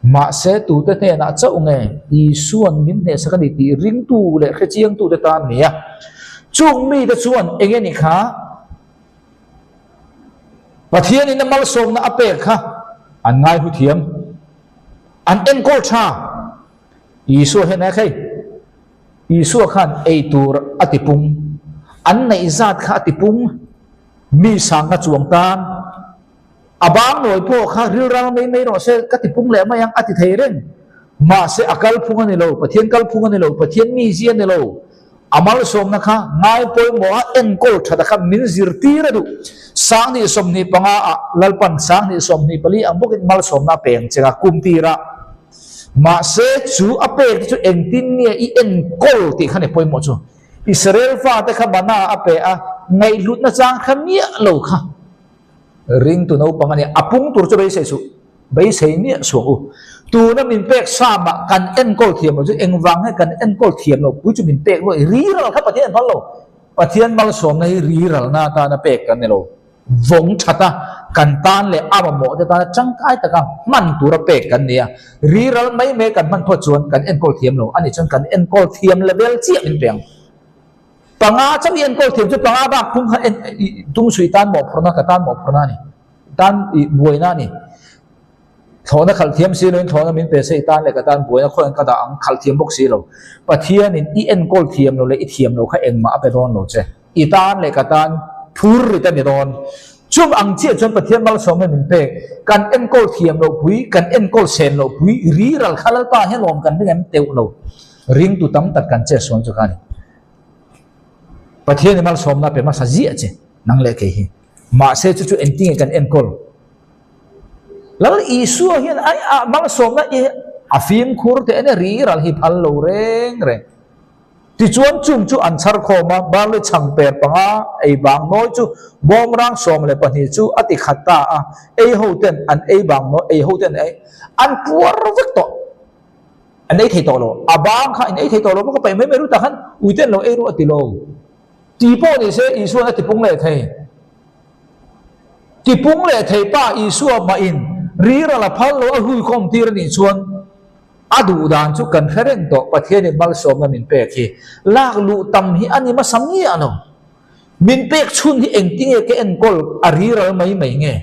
Mahse, tute hnenah chauh nge Isua'n min hnehsak a ni tih ringtu leh hrechiangtute tan a ni a. Chung mite chuan eng nge ni kha Pathianin a malsawmna a pek kha an ngaihu thiam, an enkawl tha. Isua hian a khei, Isua khan ei tur a tipung, an neih zat kha a tipung, mi sangna chuang tan. A bang nawi pawh kha rilral mai mai rawh se, ka ti pung leh mai ang a ti thei reng. Mahse a kalphung a ni lo, Pathian kalphung a ni lo, Pathian mizia a ni lo. A malsawmna kha ngai pawimawh a enkawl that a kha min zirtir a duh. 20 25 ah Lalpan 20 24 ang bawkin malsawmna a peng cheng a kum tirah. Mahse chu a pek te chu engtin nge i enkawl tih kha ni pawimawh chu. Israel fate kha mana a pe a, ngaihhlutna chang kha miah lo kha. Ringtu naupang a nia, a pung tur chu beisei suh, beisei miah suh ang u. Tuna min pek samah kan enkawl thiam lo chu engvang nge kan enkawl thiam lo pui chu min pek luai riral kha Pathian an phal lo. Pathian malsawmna hi riralna atana pek kan ni lo. Vawng thata kan tan leh a mamawh te tana tangkai taka hman tura pek kan ni a. Riral mai mai kan hman phawt chuan kan enkawl thiam lo a nih chuan kan enkawl thiam level chiah min pe ang. Panga chauh i enkawl thiam chu panga bak phung kha en i tung sui tan mawhphurhna ka tan mawhphurhna a ni. Tan i buaina a ni. Thlawhna khalh thiam si loin thlawhna min pe se i tan leh ka tan buaina khaw en ka dah ang khalh thiam bawk si lo. Pathianin i enkawl thiam lo leh i thiam lo kha engmah a pe dawn lo che. I tan leh ka tan phur rit a ni dawn. Chung ang chiah chuan Pathian malsawmna min pek. Kan enkawl thiam loh pui, kan enkawl sen loh pui riral kha Lalpa hian lawm kan ring em teuh lo. Ringtu tam tak kan che suan chu kha a ni. Pathian i malsawmna pe hmasa ziah che nang leh kei hi. Mahse chu chu engtinge kan enkawl? Lal Isua hian ai ah malsawmna i a fimkhur teh ania ri ral hi phal lo reng reng. Tichuan chung chu an chhar khawm a, barley chhang per panga ei bang nawi chu bawmrang 12 chu a ti khat ta a, ei ho ten an ei bang nawi ei ho ten ei an puar vek tawh. An ei thei tawh lo. A bang kha in ei thei tawh lo maw ka paih mai mai ru tak khan ui ten lo ei ru a ti lo. Ti pawh ni se Isua'n a tipung leh thei. Tipung leh thei pa Isua mah in riral a phal lo a hui khawm tir a nih chuan. A duh dan chu kan hre reng tawh, Pathianin malsawmna min pek hi lak luh tam hi a ni hmasa miah lo. Min pek chhun hi engtinge ka enkawl a riral mai mai nge?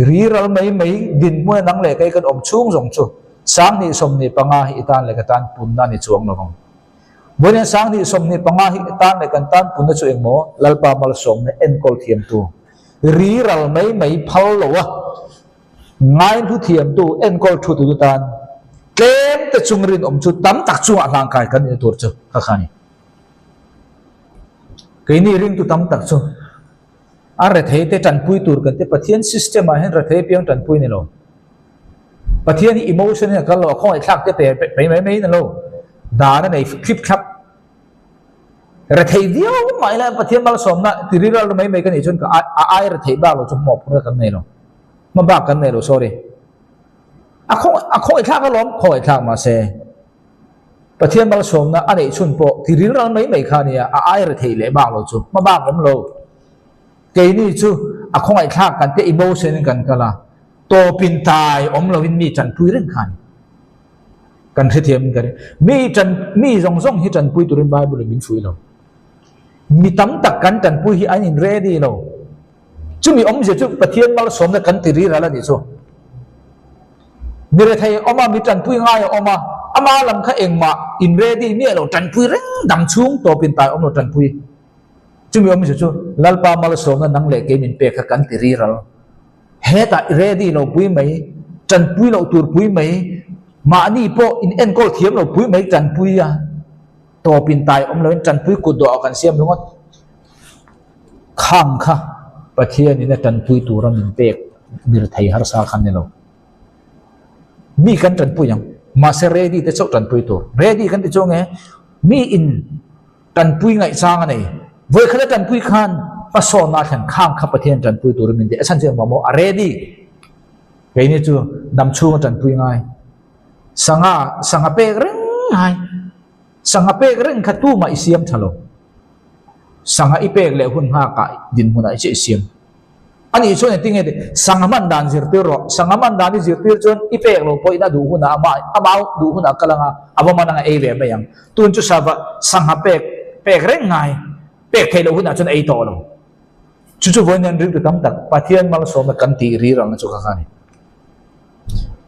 Riral mai mai dinhmun a nang leh kei kan awm chhung zawng chu 2025 hi i tan leh ka tan punna a ni chuang lo vang. Vawiin 2025 hi i tan leh kan tan punna chu engmaw? Lalpa malsawmna enkawl thiamtu riral mai mai phal lo a. Ngaihlu thiamtu enkawl thu tu tan tlem te chung rinawm chu tam tak chungah hlangkai kan nihna tur chu kha kha a ni. Keini ringtu tam tak chu a rethei te tanpui tur kan ti Pathian system ah hian rethei piang tanpui ni lo. Pathian hi emotion in a kal lo a khawngaihthlak te pe mai mai mai ni lo. Dan a nei thlip thlap. Rethei viau mah ila Pathian malsawmna ti riral mai mai ka nih chuan ka a ai rethei bak lo chu hmuh kan nei lo. Hma bak kan nei lo sorry. A khaw a khawi thlak alawm khawi thlak mahse Pathian malsawmna a neih chhun pawh ti rilral mai mai kha nia a ai rethei leh bak lo chu hma bak awm lo. Keini chu a khawngaih thlak kan te emotion in kan kal a tawpin tai awm lo in mi tanpui reng kha ni. Kan hrethiam in ka ring. Mi tan mi zawng zawng hi tanpui turin Bible in min fuih lo. Mi tam tak kan tanpui hi an in ready lo. Chumi awmzia chu Pathian malsawmna kan ti riral a nih chu. Mi rethei a awm a, mi tanpui ngai a awm a, ama lam kha engmah in ready miah lo, tanpui reng dang chhung tawpin tai awm lo tanpui. Chumi awmzia chu Lalpa malsawmna nang leh kei min pek kha kan ti riral. Hetah i ready lo pui mai, tanpui loh tur pui mai, mahni pawh in enkawl thiam lo pui mai tanpui a, tawpin tai awm loin tanpui kut dawh a kan siam ringawt. Khang kha Pathianin a tanpui tura min pek mir thei harsa kha ni lo. Mi kan tanpui ang, mahse ready te chauh tanpui tur. Ready kan ti chu nge, mi in tanpui ngaihchang a nei. Vawi khat a tanpui khan hmasawnna a thlen khang kha Pathian tanpui tura min ti. A chhan chu engvang maw? A ready. Keini chu dam chhunga tanpui ngai. Sangha, sangha pek reng ngai. Sangha pek reng kha tumah i siam tha lo. Sangha i pek leh hun nghakah dinhmunah i chiah i siam. A nih chuan engtin nge tih? Sangha man dan zirtir rawh. Sangha man dan i zirtir chuan i pek lo pawhin a duh hunah ama ama duh hunah a kal anga a va man anga ei ve mai ang. Tun chu sava sangha pek pek reng ngai pek theih loh hunah chuan ei tawh lo. Chu chu vawiin hian rilru tam tak Pathian malsawmna kan tih riralna chu kha kha a ni.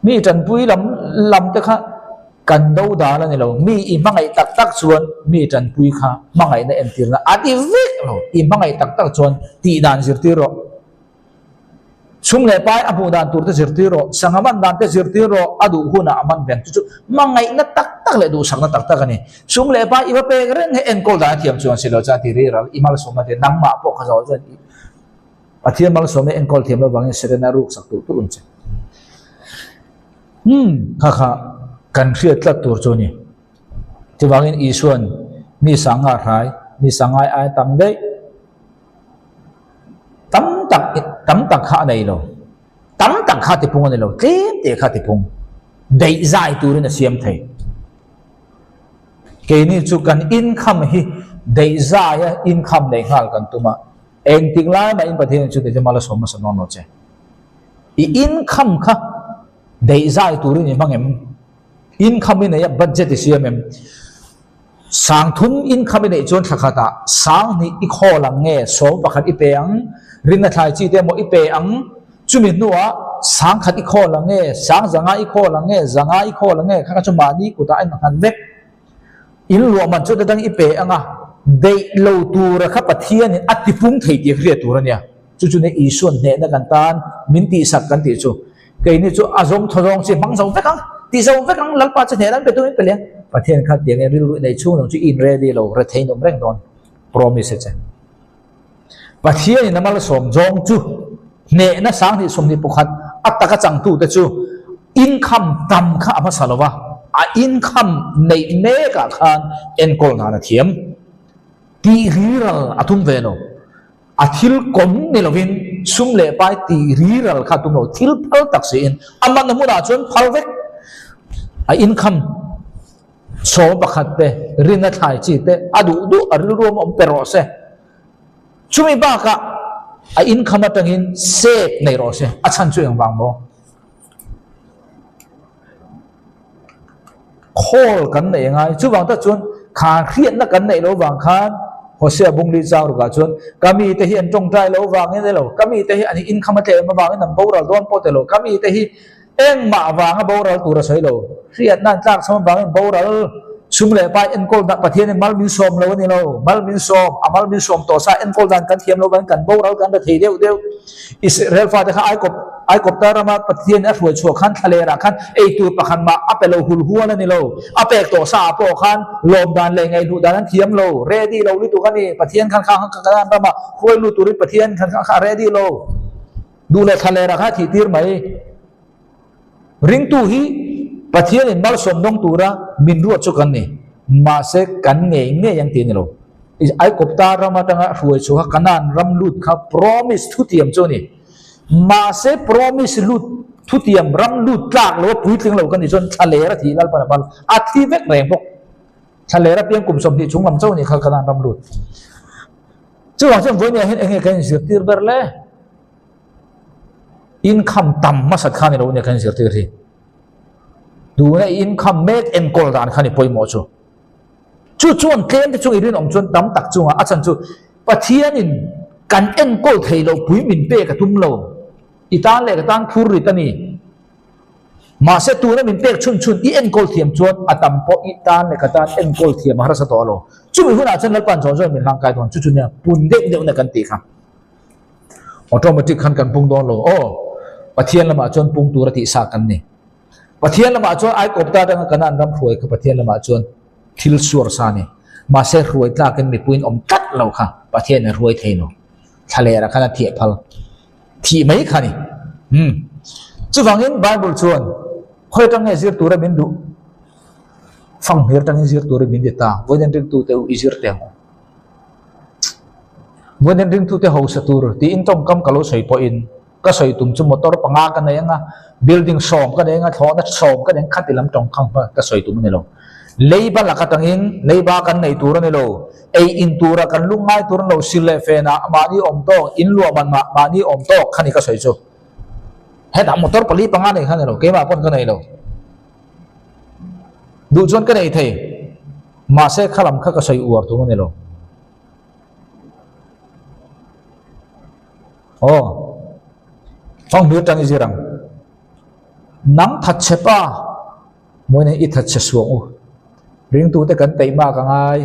Mi tanpui lam lam te kha kan do dan a ni lo. Mi i hmangaih tak tak chuan mi tanpui kha hmangaihna entirna a ti vek lo. I hmangaih tak tak chuan tih dan zirtir rawh. Chhung leh pai a hmuh dan tur te zirtir rawh. Sangha man dan te zirtir rawh. A duh hunah a man veng. Chu chu hmangaihna tak tak leh duhsakna tak tak a ni. Chhung leh pai i va pek reng hi enkawl dan a thiam chuan si lo chuan a ti riral. I malsawmna te nangmah pawh kha zawh chuan i Pathian malsawmna enkawl thiam lo vangin Serena ruk sak tur tur ang che. Hmm, kha kha kan hriat tlat tur chu a ni. Chuvangin Isuan mi sanga hrai, mi sangai ai tam daih, tam tak tam tak kha a nei lo. Tam tak kha tipung a ni lo, tlem te kha tipung. Daih zai turin a siam thei. Keini chu kan income hi daih zaia income nei nghal kan tum a. Engtik lai mah in Pathian chu tete mal a sawm hmasa dawn lo che. I income kha deih zai turin i hmang em? Income i nei a budget i siam em? Sangthum income i neih chuan thla khatah sanghnih i khawl ang nge 11 i pe ang, rinna thlai chi te emaw i pe ang, chumi hnuah sangkhat i khawl ang nge, sang zanga i khawl ang nge, zanga i khawl ang nge kha kha chu mahni kutah a innghan vek. In luahman chu ta dang i pe anga deih lo tura kha Pathianin a tipung thei tih hriat tur a nia. Chu chu nia Isuan hnehna kan tan min tihsak kan tih chu. Keini chu a zawm thaw zawng chi hmang zo vek ang, ti zo vek ang, Lalpa chu hnehna an pe tur in pe leh ang. Pathian kha tiang in rilru i nei chhung lo chu i in ready lo, rethei in awm reng dawn. Promise a che. Pathianin a malsawm zawng chu hnehna 2021 a taka changtute chu income tam kha a hmasa lo va, a income neih mekah khan enkawl dan a thiam. Tih riral a tum ve lo. A thil kawm ni lovin sum leh pai tih riral kha a tum lo. Thil phal tak siin a man hmunah chuan phal vek. A income 11 te, rin a thlai chi te, a duh duh a rilruam awm pe rawh se. Chumi bakah a income atangin save nei rawh se, a chhan chu engvang maw? Khawl kan neih a ngai. Chuvang tak chuan kha hriatna kan neih loh vang khan Hosea Bungli chang rukah chuan ka mite hi an tawngtai loh vangin elo, ka mite hi an inkham a tlem avangin an boral dawn pawh telo, ka mite hi engmah vanga boral tur a sawi lo. Hriatna an tlak chham avangin boral sum leh pai enkawl dan Pathianin mal min sawm lo a ni lo. Mal min sawm, a mal min sawm tawh sa enkawl dan kan thiam loh vangin kan boral kan ra thei deuh deuh. Israel fate kha Aikawp Aikawpta rama Pathian a hruai chhuah khan thlalerah khan ei tur pakhat mah a pe lo hul hual a ni lo. A pek tawh sa ah pawh khan lawm dan leh ngaihluh dan an thiam lo. Ready lo lutuk a ni. Pathian khan kha kha kan rama hruai lut turin Pathian khan kha kha a ready lo. Duh leh thlalerah kha a thih tir mai. Ringtu hi Pathianin malsawm dawng tura min ruat chu kan ni. Mahse kan ngei ngei ang tih a ni lo. Aikawpta ram atanga hruai chhuah kha Kanaan ram lut kha promise thutiam chu a ni. Mahse promise lut thutiam ram lut tlak lo a puitling lo ka nih chuan thlaler a thih Lalpan a pal a thi vek reng bawk. Thlaler apiang kum 20 chung lam chauh a nih kha Kanaan ram lut. Chuvang chuan vawinia hian enge kan inzirtir ber le? Income tam hmasat kha ni lo nia kan zirtir hi. Tuna i income mek enkawl dan kha ni pawimawh chu. Chu chuan tlem te chung i rinawm chuan tam tak chungah a chhan chu Pathianin kan enkawl thei loh pui min pek a tum lo. I tan leh ka tan phur rit a ni. Mahse tuna min pek chhun chhun i enkawl thiam chuan a tam pawh i tan leh ka tan enkawl thiam a harsa tawh lo. Chumi hunah chuan Lalpa'n zawn zawn min hlangkai dawn chu chu nia pun deuh deuhna kan tih kha. Automatic khan kan pung dawn lo. Aw, Pathian lamah chuan pung tura tih sa kan ni. Pathian lamah chuan Aikawpta atanga Kanaan ram hruai kha Pathian lamah chuan thil suar sa a ni. Mahse hruai tlakin mipuiin awm tlat lo kha Pathian a hruai thei lo. Thlalera khan a thiah phal thih mai kha a ni. Umm. Chuvangin Bible chuan khawi atang nge zir tura min duh? Fanghmir atangin zir turin min ti ta. Vawiin ringtute u i zir teh ang u. Vawiin ringtute hausa tur tiin tawngkam ka lo sawi pawhin ka sawi tum chu motor panga ka nei anga, building 10 ka nei anga, thlawhna 10 ka nei ang khati lam tawngkam kha ka sawi tum a ni lo. Leiba lak atangin leiba kan nei tur a ni lo. Ei in tura kan lungngai tur a ni lo, sil leh fenah mahni awm tawk, in luah man mah mahni awm tawk kha ni ka sawi chu. Hetah motor pali panga nei kha a ni lo, keimah pawn ka nei lo. Duh chuan ka nei thei. Mahse kha lam kha ka sawi uar tum a ni lo. Aw, Fanghmir tang i zir ang. Nang that che pa, mawi nen i that che suang u. Ringtute kan peih mak a ngai.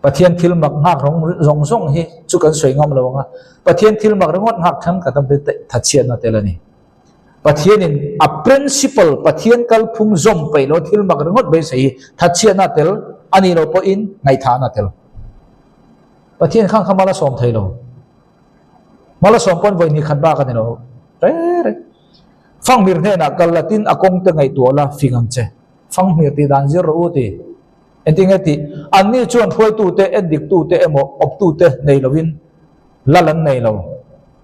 Pathian thil mak nghak rawng zawng zawng hi chu kan sawi ngam lo ang a. Pathian thil mak ringawt nghak thleng ka tam te that chhiatna tel a ni. Pathianin a principle, Pathian kalphung zawm peih lo thil mak ringawt beisei hi thatchhiatna a tel a nih loh pawhin ngaihthahna a tel. Pathian khan kha mal a sawm thei lo. Mal a sawm pawn vawi hnih khat bak a ni lo. Re re. Fanghmir hnenah kal la tin a kawng te ngaihtuah la fing ang che. Fanghmir tih dan zir rawh u ti. Engtinge tih? Anni chuan hruaitute, endiktute emaw awptute nei lovin lal an nei lo.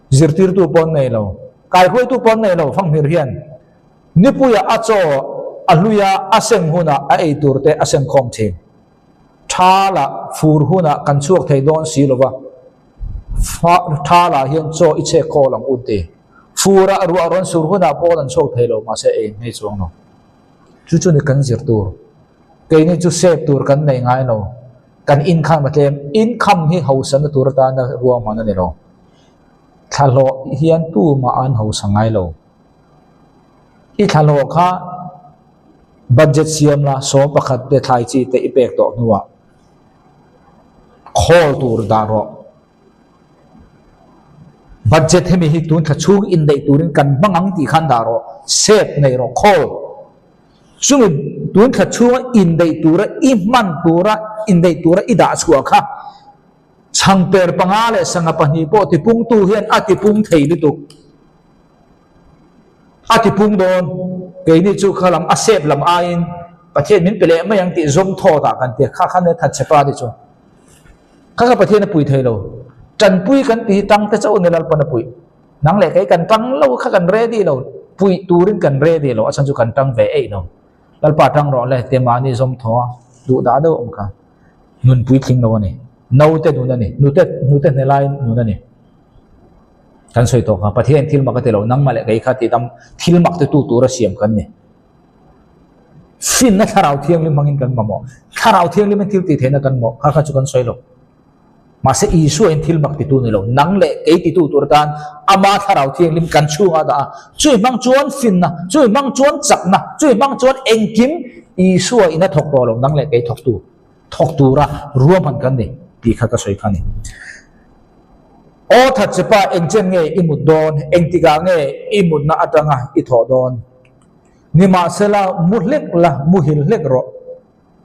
Zirtirtu pawh an nei lo. Kaihruaitu pawh an nei lo Fanghmir hian nipuia a chaw a hluia a seng hunah a ei tur te a seng khawm thin. Thala fur hunah kan chhuak thei dawn si lova, thala hian chaw i chhek khawl ang u ti. Furah ruah rawn sur hunah pawn an chhuak thei lo mahse ei ngei chuang lo. Chu chu ni kan zir tur. Keini chu sep tur kan nei ngai lo. Kan inkham a tlem. Inkham hi hausanna tur atana ruahman a ni lo. Thlahlawh hian tumah an hausa ngai lo. I thlahlawh kha budget siam la, 11 te thlai chi te i pek tawh hnuah khawl tur dah rawh. Budget hemi hi tun thla chhung inneih turin kan hmang ang tih khan dah rawh, save nei rawh, khawl. Chumi tun thla chhunga inneih tura i hman tura inneih tura i dah chhuah kha Chhangper panga leh sangha pahnih pawh tipungtu hian a tipung thei lutuk. A tipung dawn, keini chu kha lam a sep lam aiin Pathian min pe leh mai ang tih zawm thawt ah kan ti a, kha khan a that che pa ti chu. Kha kha Pathian a pui thei lo. Tanpui kan ti hi tang te chauh a ni Lalpan a puih. Nang leh kei kan tang lo kha kan ready lo, puih turin kan ready lo, a chhan chu kan tang ve eih lo. Lalpa tang rawh le, te mahni zawm thaw a, duh dah deuh awm kha. Nun puitling lo a ni. Naute nun a ni. Nute, nute hne lai nun a ni. Kan sawi tawh kha, Pathian thil mak a ti lo, nangmah leh kei kha ti dam thil mak te tu tura siam kan ni. Finna Thlarau Thianghlim hmangin kan mamawh. Thlarau Thianghlimin thil tih theihna kan mawh kha kha chu kan sawi lo. Mahse Isua in thil mak titu ni lo, nang leh kei titu tur atan Ama Thlarau Thianghlim kan chhungah a dah a. Chui hmang chuan finna, chui hmang chuan chakna, chui hmang chuan engkim Isua in a thawk tawh lo, nang leh kei thawktu, thawk tura ruahman kan ni tih kha ka sawi kha a ni. Aw thatchepa engchen nge i mut dawn, engtikah nge i mutna atanga i thawh dawn? Nimahsela mu hlek la, muhil hlek rawh.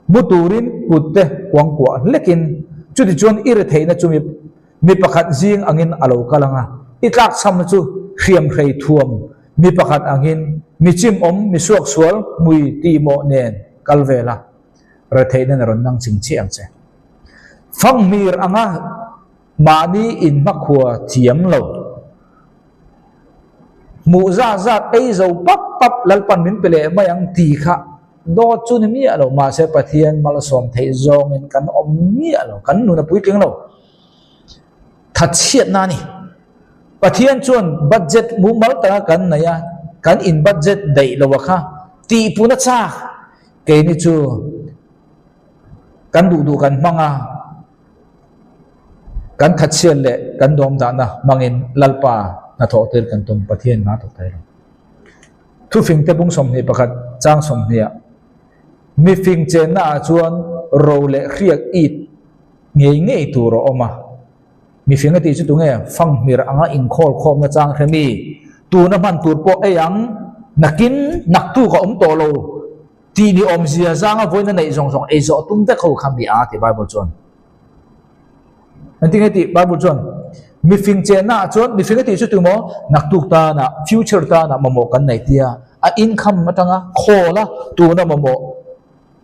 Mu turin kut te kuangkuah hlekin chutichuan i ri theihna chu mi mi pakhat zing angin a lo kal ang a, i tlakchhamna chu hriamhrei thuam mi pakhat angin mi chimawm, mi suaksual, hmui tihmawh nen kal vel a, retheihna na rawn nang ching chiah ang che. Fanghmir anga mahni inhmakhua thiam lo. Hmuh zat zat ei zo pap pap Lalpan min pe leh mai ang ti kha dawt chu ni miah lo. Mahse Pathian malsawm theih zawngin kan awm miah lo, kan nun a puitling lo. Thatchhiatna a ni. Pathian chuan budget mumal taka kan nei a, kan in budget daih lo a kha tihpun a chak. Keini chu kan duh duh kan hmang a. Kan thatchhiat leh kan dawm dahna hmangin Lalpa hnathawh tir kan tum Pathian hna thawk thei lo. Thufing te bung 21 chang 20 ah mifing chenna ah chuan ro leh hriak it ngei ngei tur a awm a. Mifing a tih chu tunge fanghmir anga inkhawl khawmna chang hre mi tuna hman tur pawh ei ang nakin naktuk a awm tawh lo. Tih ni awmzia zanga vawiin a neih zawng zawng ei zawh tum vek ho kha mi a ti Bible chuan. Engtin nge tih Bible chuan mifing chenna ah chuan mifing a tih chu tumaw naktuk tana future tana mamawh kan nei tia a income atanga khawl a tuna mamawh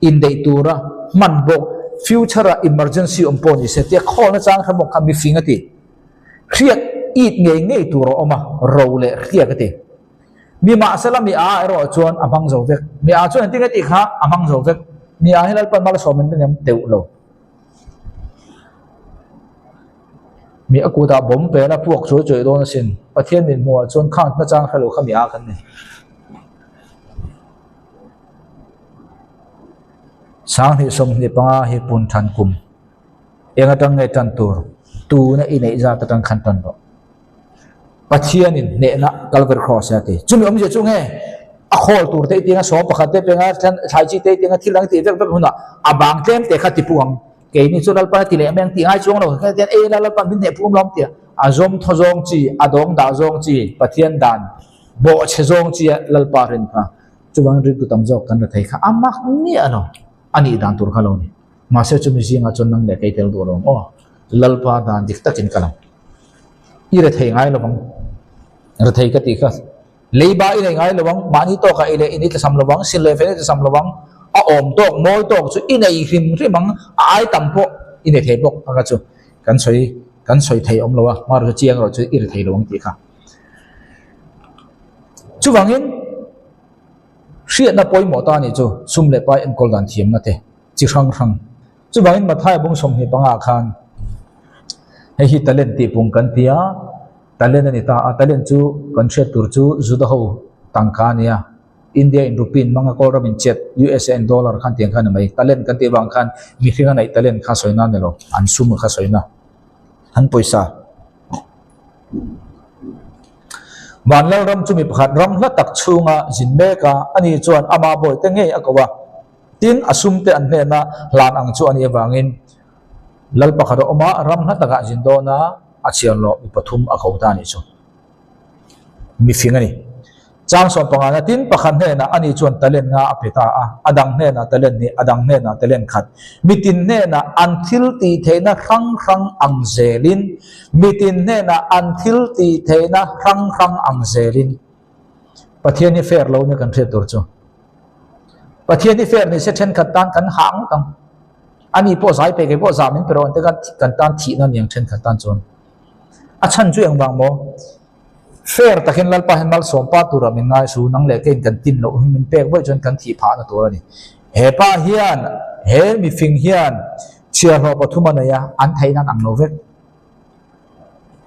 indeih tura hman bawk future ah emergency awm pawh ni se tia khawlna chang hre bawk kha mifing a ti. Hriat it ngei ngei tur a awm a ro leh hriak a ti. Nimahsela mi a erawh chuan a hmang zo vek. Mi a chuan engtin nge tih kha a hmang zo vek. Mi a hi Lalpan malsawm in ring em? Teuh lo. Mi a kutah bawm pel a puak chuai chuai dawn asin. Pathian min hmuhah chuan khang nachang hre lo kha mi a kan ni. 2025 hi pun than kum. Eng atang nge tan tur? Tuna i neih zat atang khan tan rawh. Pathianin hnehna Calvary Cross a ti. Chumi awmzia chu nge a khawl tur te i tinga 11 te penga thlai chi te i tinga thil dang tih vek vek hunah a bang tlem te kha ti pung ang. Keini chu Lalpan a ti leh mai ang tih ngai chuang lo. Heng hian ei la Lalpan min hneh pung lawm tia a zawm thaw zawng chi, a dawng dah zawng chi, Pathian dan bawhchhe zawng chi a Lalpa rin kha. Chuvangin rilru tam zawk kan la thei kha a mak miah lo. A nih dan tur kha lo ni. Mahse chumi zingah chuan nang leh kei tel duh lo ang aw. Lalpa dan dik takin ka lang. I rethei ngai lo vang. Rethei ka tih kha leiba i nei ngai lo vang, mahni tawkah i leh in i tlasam lo vang, sin leh fel i tlasam lo vang, a awm tawk, mawi tawk chu i nei hrim hrim ang, a ai tam pawh i nei thei bawk ang a chu kan sawi kan sawi thei awm lo a, hmar chu chiang erawh chu i rethei lo ang tih kha. Chuvangin hriatna pawimawh ta nih chu sum leh pai enkawl dan thiamna te chi hrang hrang. Chuvangin Mathaia bung 25 ah khan hei hi talent tih pung kan ti a, talent a ni ta a, talent chu kan hriat tur chu Juda ho tangka a nia, India in rupee in hmang a, Kawlram in chet, USA in dollar khan tiang khan a ni mai. Talent kan tih vang khan mihring a neih talent kha sawi na a ni lo, an sum kha sawi na, an pawisa. Vanlalram chu mi pakhat ram hla tak chhunga zin mek a, ani chuan ama bawihte ngei a ko a. Tin, a sumte an hnena hlan ang chu a nih avangin Lal pakhat a awm a, ram hla takah zin dawn a, a chhiar loh mi pathum a ko ta a nih chu. Mifing a ni. Chang 15 na tin pakhat hnenah ani chuan talent nga a pe ta a, a dang hnenah talent hnih, a dang hnenah talent khat. Mitin hnenah an thil tih theihna hrang hrang ang zelin, mitin hnenah an thil tih theihna hrang hrang ang zelin. Pathian hi fair lo nia kan hriat tur chu. Pathian hi fair ni se thenkhat tan kan hah ngawt ang. Ani pawh zai pe kei pawh zah min pe rawh an ti khan kan tan thihna ni ang thenkhat tan chuan. A chhan chu engvang maw? Fair takin Lalpa hian malsawm pa tura min ngai su, nang leh keiin kan tin loh hi min pek vaih chuan kan thih phahna tur a ni. He pa hian, he mifing hian chhiarhlawh pathum a nei a, an theihna an ang lo vek.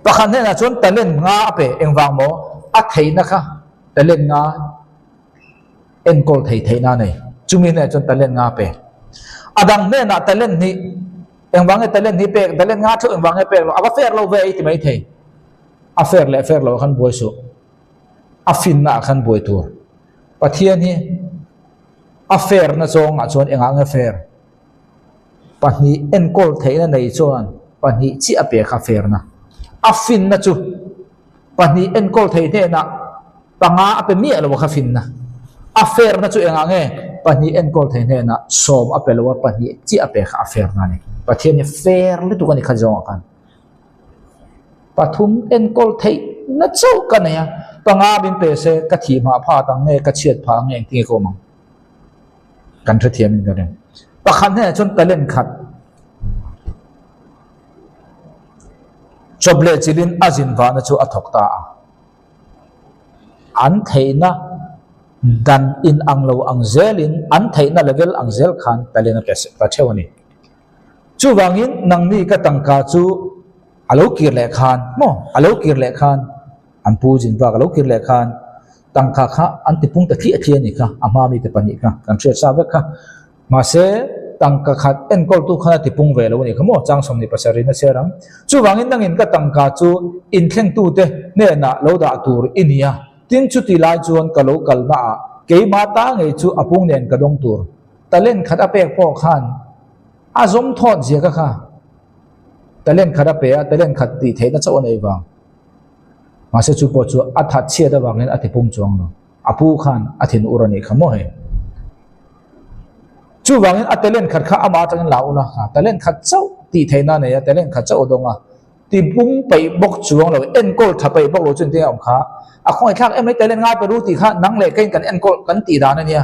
Pakhat hnenah chuan talent nga a pe, engvang maw? A theihna kha talent nga enkawl thei theihna a nei. Chumi hnenah chuan talent nga pe. A dang hnenah talent hnih, engvang nge talent hnih pek, talent nga theuh engvang nge pek loh, a va fair lo ve ei ti maithei. A fair leh fair loh khan buai suh. A finna ah khan buai tur. Pathian hi a fair na zawngah chuan engah nge fair? Pahnih enkawl theihna nei chuan pahnih chiah a pe kha fair na. A finna chu pahnih enkawl thei hnenah panga a pe miah lo a kha finna. A fair na chu engah nge pahnih enkawl thei hnenah sawm a pe lo a pahnih chiah a pe kha a fair na a ni. Pathian hi fair lutuk a ni kha zawngah khan. Pathum enkawl theih na chauh ka nei a, panga min pe se ka thih hmah phat ang nge ka chhiat phah ang nge engtin nge ka awm ang? Kan hrethiam in ka ring. Pakhat hnenah chuan talent khat chawp leh chilhin a zin vahna chu a thawk ta a. An theihna dan inang lo ang zelin an theihna level ang zel khan talent a pe ta theuh a ni. Chuvangin nangni ka tangka chu a lo kir leh khan maw a lo kir leh khan an pu zin bak a lo kir leh khan tangka kha an ti pung ta thliah thliah a ni kha a hma mite pahnih kha kan hriat sa vek kha. Mahse tangka khat enkawltu khan a ti pung ve lo a ni kha maw chang 27 a chhiar ang. Chuvangin nangin ka tangka chu inthlengtute hnenah lo dah tur i ni a, tin chuti lai chuan ka lo kalnaah keimah ta ngei chu a pung nen ka dawng tur. Talent khat a pek pawh khan a zawm thawt zia ka kha. Talent khat a pe a, talent khat tih theihna chauh a nei vang. Mahse chu pawh chu a that chhiat avangin a ti pum chuang lo. A pu khan a thin ur a nih kha maw hei. Chuvangin a talent khat kha amah atangin la ula kha. Talent khat chauh tih theihna a nei a, talent khat chauh a dawng a. Ti pum peih bawk chuang lo, enkawl tha peih bawk lo chu engtin nge a awm kha? A khawngaihthlak em mai talent ngai peru tih kha nang leh keiin kan enkawl kan tih dan a nia.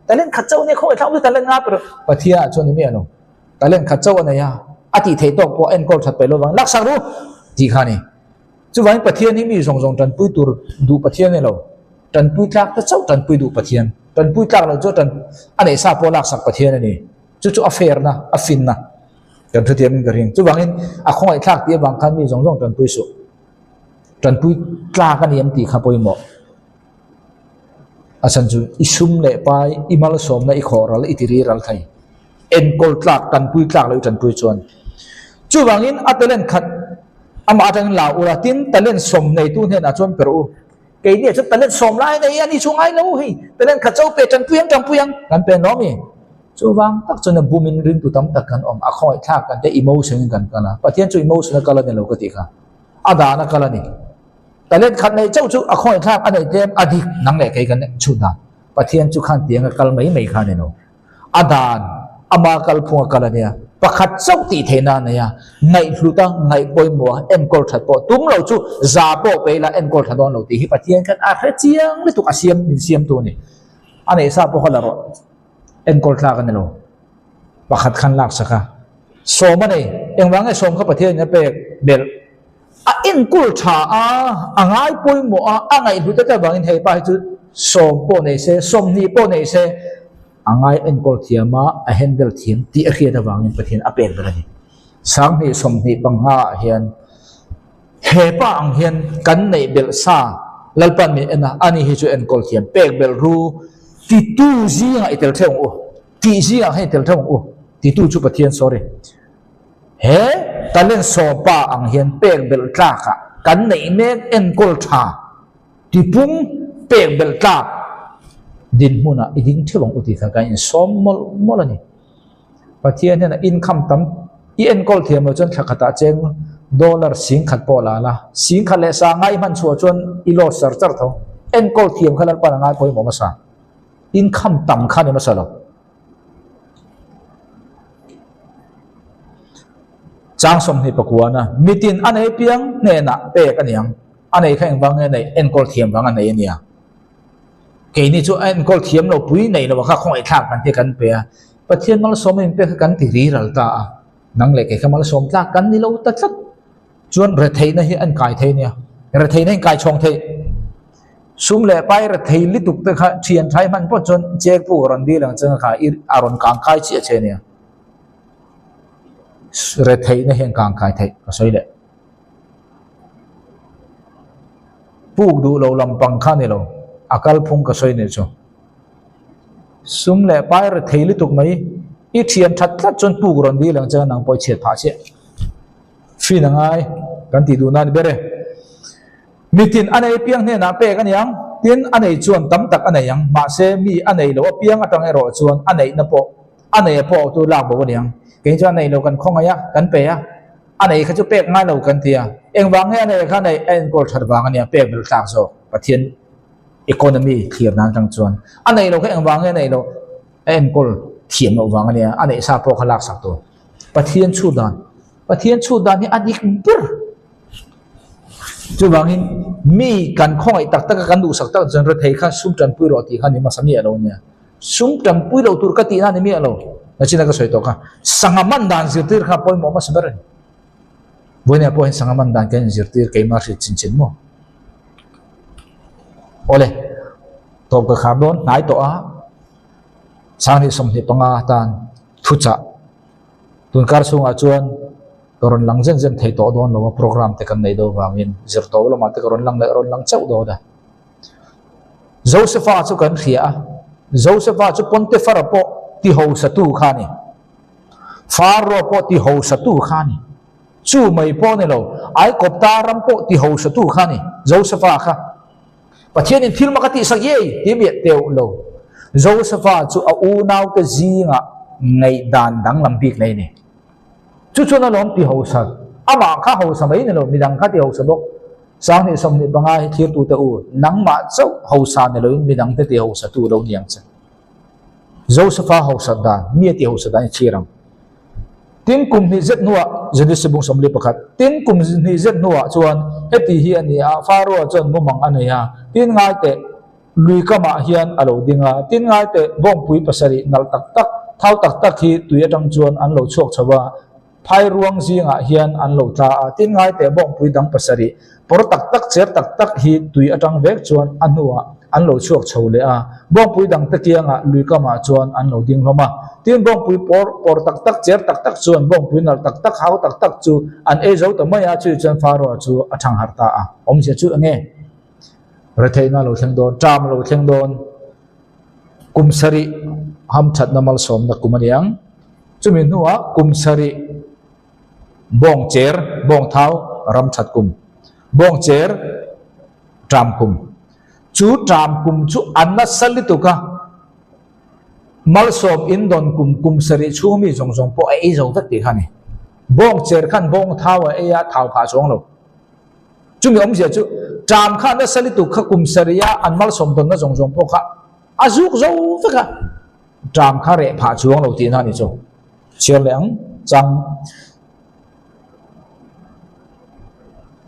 Talent khat chauh nia khawngaihthlak awm chu talent ngai peru. Pathian ah chuan ni miah lo. Talent khat chauh a nei a, a tih theih tawk pawh enkawl that peih lo vang laksak ru tih kha a ni. Chuvangin Pathian hi mi zawng zawng tanpui tur duh Pathian a ni lo. Tanpui tlak te chauh tanpui duh Pathian. Tanpui tlak lo chu tan a neih sa pawh laksak Pathian a ni. Chu chu a fair-na, a finna. Kan hrethiam in ka ring. Chuvangin a khawngaihthlak tih avang khan mi zawng zawng tanpui suh. Tanpui tlak a ni em tih kha pawimawh. A chhan chu i sum leh pai, i malsawmna, i khawh ral, i ti ri ral thei. Enkawl tlak, tanpui tlak loh i tanpui chuan. Chuvangin a talent khat amah atangin la ula, tin talent sawm neitu hnenah chuan per u. Keini ah chuan talent sawm lai nei a ni chu ngai lo hei. Talent khat chauh pe tanpui ang tanpui ang kan pe nuam i. Chuvang tak chuan a bumin ringtu tam tak kan awm, a khawngaihthlak kan te emotion in kan kal a, Pathian chu emotion a kal a ni lo ka tih kha, a dan a kal a ni. Talent khat neih chauh chu a khawngaihthlak a neih tlem a dik nang leh kei kan chhut dan. Pathian chu khan tiang a kal mai mai kha a ni lo. A dan, ama kalphung a kal a nia. Pakhat chauh tih theihna a nei a, ngaihhlut a, ngaih pawimawh a, enkawl that pawh tum lo chu za pawh pe ila enkawl tha dawn lo tih hi Pathian khan a hre chiang lutuk a siam min siamtu a ni. A neih sa pawh kha la rawh. Enkawl tlak a ni lo. Pakhat khan lak sak a. Sawm a nei. Engvang nge sawm kha Pathian in a pek belh? A enkawl tha a, a ngai pawimawh a, a ngaihhlut a avangin hei pa hi chu sawm pawh nei se, sawmhnih pawh nei se, a ngai enkawl thiam a, a handle thiam tih a hriat avangin Pathian a pek ber a ni. 20 25 ah hian he pa ang hian kan neih belh sa Lalpan min en a, ani hi chu enkawl thiam pek belh ru titu zingah i tel theuh ang u, tih zingah khan i tel theuh ang u titu chu Pathian sorry. He talent sawpa ang hian pek belh tlakah kan neih mek enkawl tha tipung pek belh tlak dinhmunah i ding theuh ang u tih kha kan insawm mawlh mawlh a ni. Pathian hian a income tam i enkawl thiam loh chuan thla khatah cheng dollar 10,000 pawh la la, 10,000 leh sa ngai hman chhuah chuan i loss char char tho. Enkawl thiam kha Lalpan a ngai pawimawh hmasa. Income tam kha ni hmasa lo. Chang 29 a mitin a nei piang hnenah pek a ni ang. A nei kha engvang nge neih? Enkawl thiam vang a nei a nia. Keini chu a enkawl thiam lo pui nei lo kha khawngaihthlak kan ti kan pe a, Pathian malsawm a inpek kha kan ti ri ral ta a, nang leh kei kha malsawm tlak kan ni lo ta tlat. Chuan retheihna hi a inkai thei nia, retheihna a inkai chhawng thei. Sum leh pai rethei lituk te kha thian thai hman pawh chuan chek pu a rawn dil ang changa kha i a rawn kang kai chiah che nia. Retheihna hi a inkang kai theih ka sawi leh. Puk duh lo lampang kha ni lo, a kalphung ka sawi nih chu. Sum leh pai rethei lutuk mai. I thian that tlat chuan puk rawn dil ang che nang pawh i chhiat phah chiah. Fin a ngai kan tih duh na a ni ber e. Mitin a nei piang hnenah pek a ni ang, tin a nei chuan tam tak a nei ang, mahse mi a nei lo apiang atang erawh chuan a neihna pawh a nei a pawh tu lak bo a ni ang. Kei chuan a nei lo kan khawngaih a, kan pe a, a nei kha chu pek ngai lo kan ti a, engvang nge a nei kha neih a enkawl that vang a nia pek belh tlak zawk Pathian economy thlir nan atang chuan a nei lo kha engvang nge a nei lo a enkawl thiam loh vang a nia, a neih sa pawh kha laksak tur. Pathian chhut dan, Pathian chhut dan hi a dik ber. Chuvangin mi kan khawngaih tak tak a kan duhsak tak chuan rethei kha sum tanpui rawh tih kha ni hmasa miah lo nia. Sum tanpui loh tur ka tihna ni miah lo. Nachina ka sawi tawh kha sangha man dan zirtir kha pawimawh hmasa ber a ni. Vawinia pawh hian sangha man dan kan inzirtir keimah hriat chin chin maw. Awle, tawp ka khar dawn hnai tawh a 20 25 tan thuchah Tunkar chhungah chuan ka rawn lang zen zen thei tawh dawn lo a, program te kan nei deuh vangin zirtawp lamah te ka rawn lang leh rawn lang chauh dawn a. Josepha chu kan hria a, Josepha chu Potiphar pawh ti hosatu kha a ni. Pharaoh pawh ti hosatu kha a ni. Chu mai pawh a ni lo, Aikopta ram pawh ti hosatu kha a ni, Josepha kha. Pathianin thil mak a tihsak ngei ti miah teuh lo. Josepha chu a unaute zingah ngaihdan danglam bik nei a ni. Chu chuan a lawm ti hausa, amah kha hausa mai ni lo, midang kha ti hausa bawk. 20 25 hi thirtute u, nangmah chauh hausa ni loin midangte ti hausa tu lo ni ang che. Josepha hausa dan, mi a ti hausa dan i thlir ang. Tin kum hnih zet hnuah, Genesis bung 41, Tin kum hnih zet hnuah chuan heti hi a ni a, Pharaoh chuan mumang a nei a, tin ngai teh lui kamah hian a lo ding a, tin ngai teh bawngpui pasarih nalh tak tak, thau tak tak hi tui atang chuan an lo chhuak chho a, phai ruang zingah hian an lo tla a, tin ngai teh bawngpui dang pasarih pawr tak tak cher tak tak hi tui atang vek chuan a hnuah an lo chhuak chho leh a, bawngpui dangte kiangah lui kamah chuan an lo ding hlawm a. Tin, bawngpui pawr pawr tak tak, cher tak tak chuan bawngpui nalh tak tak, hau tak tak chu an ei zo ta mai a, chumi chuan Pharaoh chu a thang harh ta a. Awmzia chu eng nge? Retheihna a lo thleng dawn, ṭam a lo thleng dawn, kum sarih hamthatna malsawmna kum a ni ang. Chumi hnuah kum sarih bawng cher, bawng thau ram that kum, bawng cher ṭam kum. Chu ṭam kum chu a nasa lutuk a, malsawm in dawn kum kum sarih chhung mi zawng zawng pawh a ei zo vek tih kha a ni. Bawng cher khan bawng thau a ei a, thau phah chuang lo. Chumi awmzia chu ṭam kha a nasa lutuk kha kum sarih a an malsawm dawnna zawng zawng pawh kha a zuk zo vek a, ṭam kha reh phah chuang lo tihna a ni chu. Chhiar leh ang chang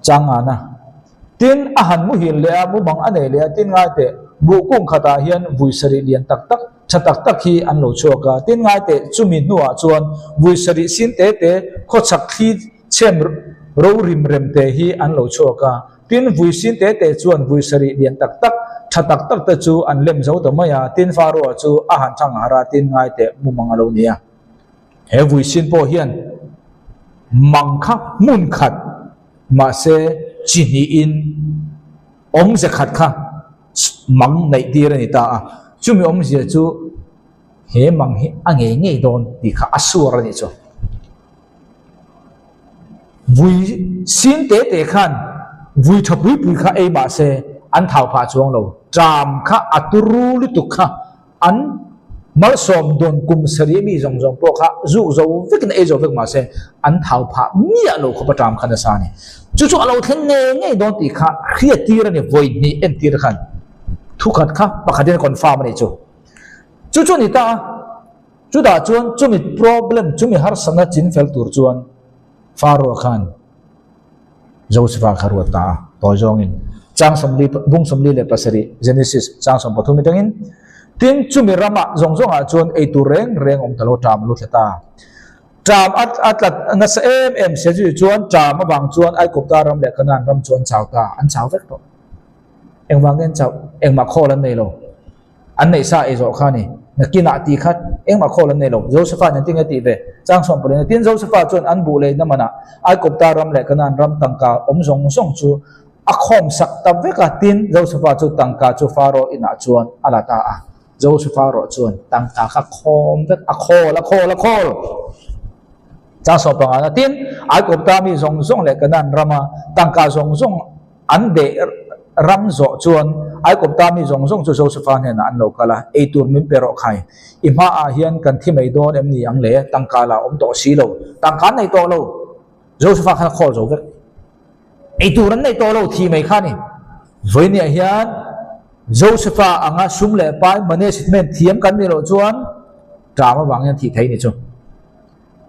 chang an a. Tin, a han muhil leh a, mumang a nei leh a, tin ngai teh, buh kung khatah hian vui sarih lian tak tak, tha tak tak hi an lo chhuak a. Tin ngai teh, chumi hnuah chuan vui sarih sin te te, khawchhak thli chhem ro rim rem te hi an lo chhuak a. Tin, vui sin te te chuan vui sarih lian tak tak, tha tak tak te chu an lem zo ta mai a. Tin, Pharaoh chu a han thang harh a, tin ngai teh, mumang a lo ni a. He vuisin pawh hian mang kha hmun khat mahse chi hnihin awmze khat kha mang neih tir a ni ta a, chumi awmzia chu he mang hi a ngei ngei dawn tih kha a suar a nih chu. Vui sin te te khan vui tha pui pui kha ei mahse an thau phah chuang lo, ṭam kha a turu lutuk kha An malsawm dawn kum sarih mi zawng zawng pawh kha zuk zo vekin ei zo vek mahse an thau phah miah lo khawp a ṭam kha nasa a ni. Chu chu a lo thleng ngei ngei dawn tih kha hriattir a ni, vawi hnih entir khan thukhat kha pakhatin a confirm a nih chu. Chu chu a ni ta a, chutah chuan chumi problem, chumi harsatna chinfel tur chuan Pharaoh khan Josepha kha ruat ta a, tawi zawngin chang 40, bung 47, Genesis chang 13 atangin, Tin, chumi ramah zawng zawngah chuan ei tur reng reng awm ta lo, ṭam a lu thla ta. Ṭam a a tla nasa em em sia chu chuan ṭam avang chuan Aikupta ram leh Kanaan ram chu an chau ta, an chau vek tawh. Engvang nge an chauh? Engmah khawl an nei lo. An neih sa ei zawh kha a ni. Nakinah tih kha engmah khawl an nei lo. Josepha nen tinge tih ve? Chang sawm pawlin a tin Josepha chuan an buh lei na manah Aikupta ram leh Kanaan ram tangka awm zawng zawng chu a khawm sak ta vek a. Tin, Josepha chu tangka chu Pharaoh inah chuan a la ta a. Josepha erawh chuan tangka kha khawm vek a khawl a khawl a khawl. Chang sawm pangana tin Aigupta mi zawng zawng leh Kanaan rama tangka zawng zawng an deh ram zawh chuan Aigupta mi zawng zawng chu Josepha hnenah an lo kal a, Ei tur min pe rawh khai, i hmaah hian kan thi mai dawn em ni ang le? Tangka la awm tawh si lo, tangka an nei tawh lo. Josepha khan a khawl zo vek. Ei tur an nei tawh lo thi mai kha a ni. Vawinia hian Josepha anga sum leh pai management thiam kan nih loh chuan ṭam avang hian thih thei ni chu.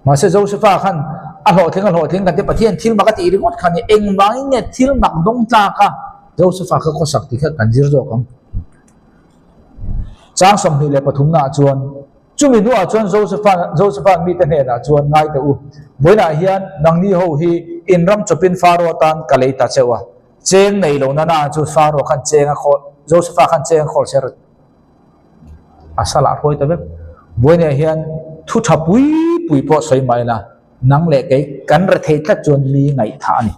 Mahse Josepha khan a hlawhtling a hlawhtling kan ti Pathian thil mak a tih ringawt kha ni engvangin nge thil mak dawng tlak a Josepha kha khawsak tih kha kan zir zawk ang. Chang 23 naah chuan Chumi hnuah chuan Josepha Josepha'n mite hnenah chuan, Ngai teh u, vawiinah hian nangni ho hi in ram chawpin Faro atan ka lei ta cheu a. Cheng nei lo nana chu Faro khan cheng a khawl, Josepha khan cheng a khawl ser a salah hruai ta vek. Vawiinah hian thu tha pui pui pawh sawi mai la, nang leh kei kan rethei tlat chuan mi ngaihthah a ni.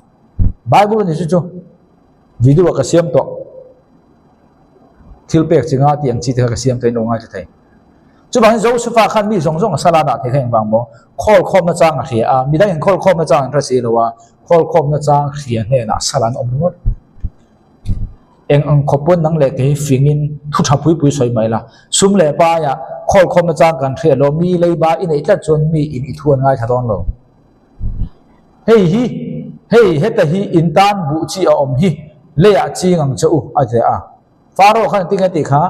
Bible a ni chu chu. Video ah ka siam tawh. Thil pek chi nga tih ang chi te kha ka siam tawh in lo ngaithla thei. Chuvangin Josepha khan mi zawng zawng a sala dah thei kha engvang maw? Khawl khawmna chang a hria a, midang in khawl khawmna chang an hre si lo a, khawl khawmna chang hria hnenah sala an awm ringawt. Eng ang khawp pawn nang leh kei fingin thu tha pui pui sawi mai la, sum leh paiah khawl khawmna chang kan hria lo, mi leiba i neih tlat chuan mi in i thu an ngaithla dawn lo. Hei hi, hei heta hi in tan buh chi a awm hi, leiah ching ang che u, a ti a. Faro khan engtin nge tih kha?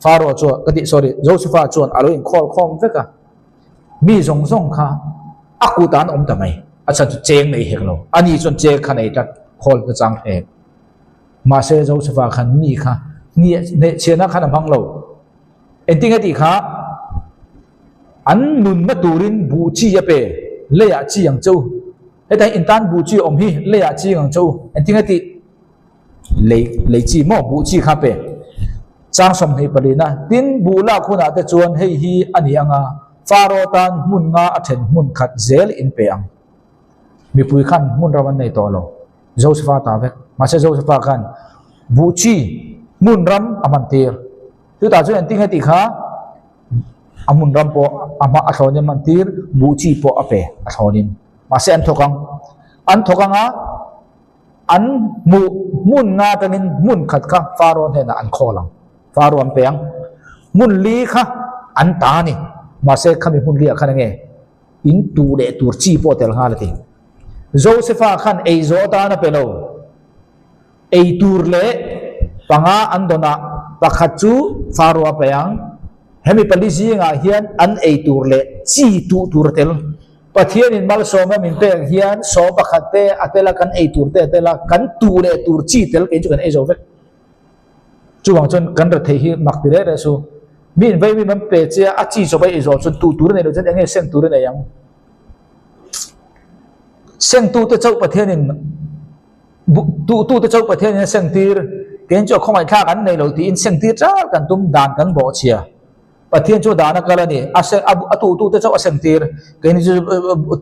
Faro chuan, ka tih, sorry, Josepha chuan a lo inkhawl khawm vek a. Mi zawng zawng kha a kutah an awm ta mai. A chhan chu cheng nei hek lo. Ani chuan cheng kha nei tlat, khawl na chang hek. Mahse Josepha khan mi kha hnehchhiahna khan a hmang lo. Engtin nge tih kha? An nunna turin buh chi a pe, leiah chi ang che u. Heta hi intan buh chi awm hi leiah chi ang che u. Engtin nge tih? Lei, lei chi maw? Buh chi kha pe. Chang 24 a, tin buh lak hunah te chuan hei hi a ni ang a, Faro tan hmun nga a then hmun khat zel in pe ang. Mipui khan hmun ram an nei tawh lo. Josepha ta vek. Mahse Josepha khan buh chi hmun ram a hman tir. Chutah chuan engtin nge tih kha a hmun ram pawh a hma a thlawnin a hman tir, buh chi pawh a pe a thlawnin. Mahse an thawk ang. An thawk ang a, an hmuh hmun nga atangin hmun khat kha Faro hnenah an khawl ang. Faro an pe ang. Hmun li kha an ta a ni. Mahse khami hmun li ah khan enge in tuh leh tur chi pawh tel nghal a ti. Josepha khan ei zawh atan a pe lo. Ei tur leh panga an dawn a, pakhat chu Faro a pe ang. Hemi pali zingah hian an ei tur leh chi tuh tur a tel. Pathianin malsawma min pek hian saw pakhat te a tel a, kan ei tur te a tel a, kan tuh leh tur chi tel kei chu kan ei zo vek. Chuvang chuan kan rethei hi mak ti reh reh su. Mi invei mi man pe che a, a chi chawp a ei zawh chuan tuh tur a nei loh chuan eng nge seng tur a nei ang? Sengtute chauh Pathianin Tuhtute chauh Pathianin a sengtir, kein chu a khawngaihthlak an nei lo tiin sengtir char kan tum dan kan bawhchhia. Pathian chu dan a kal a ni, a seng a tuhtute chauh a sengtir, keini chu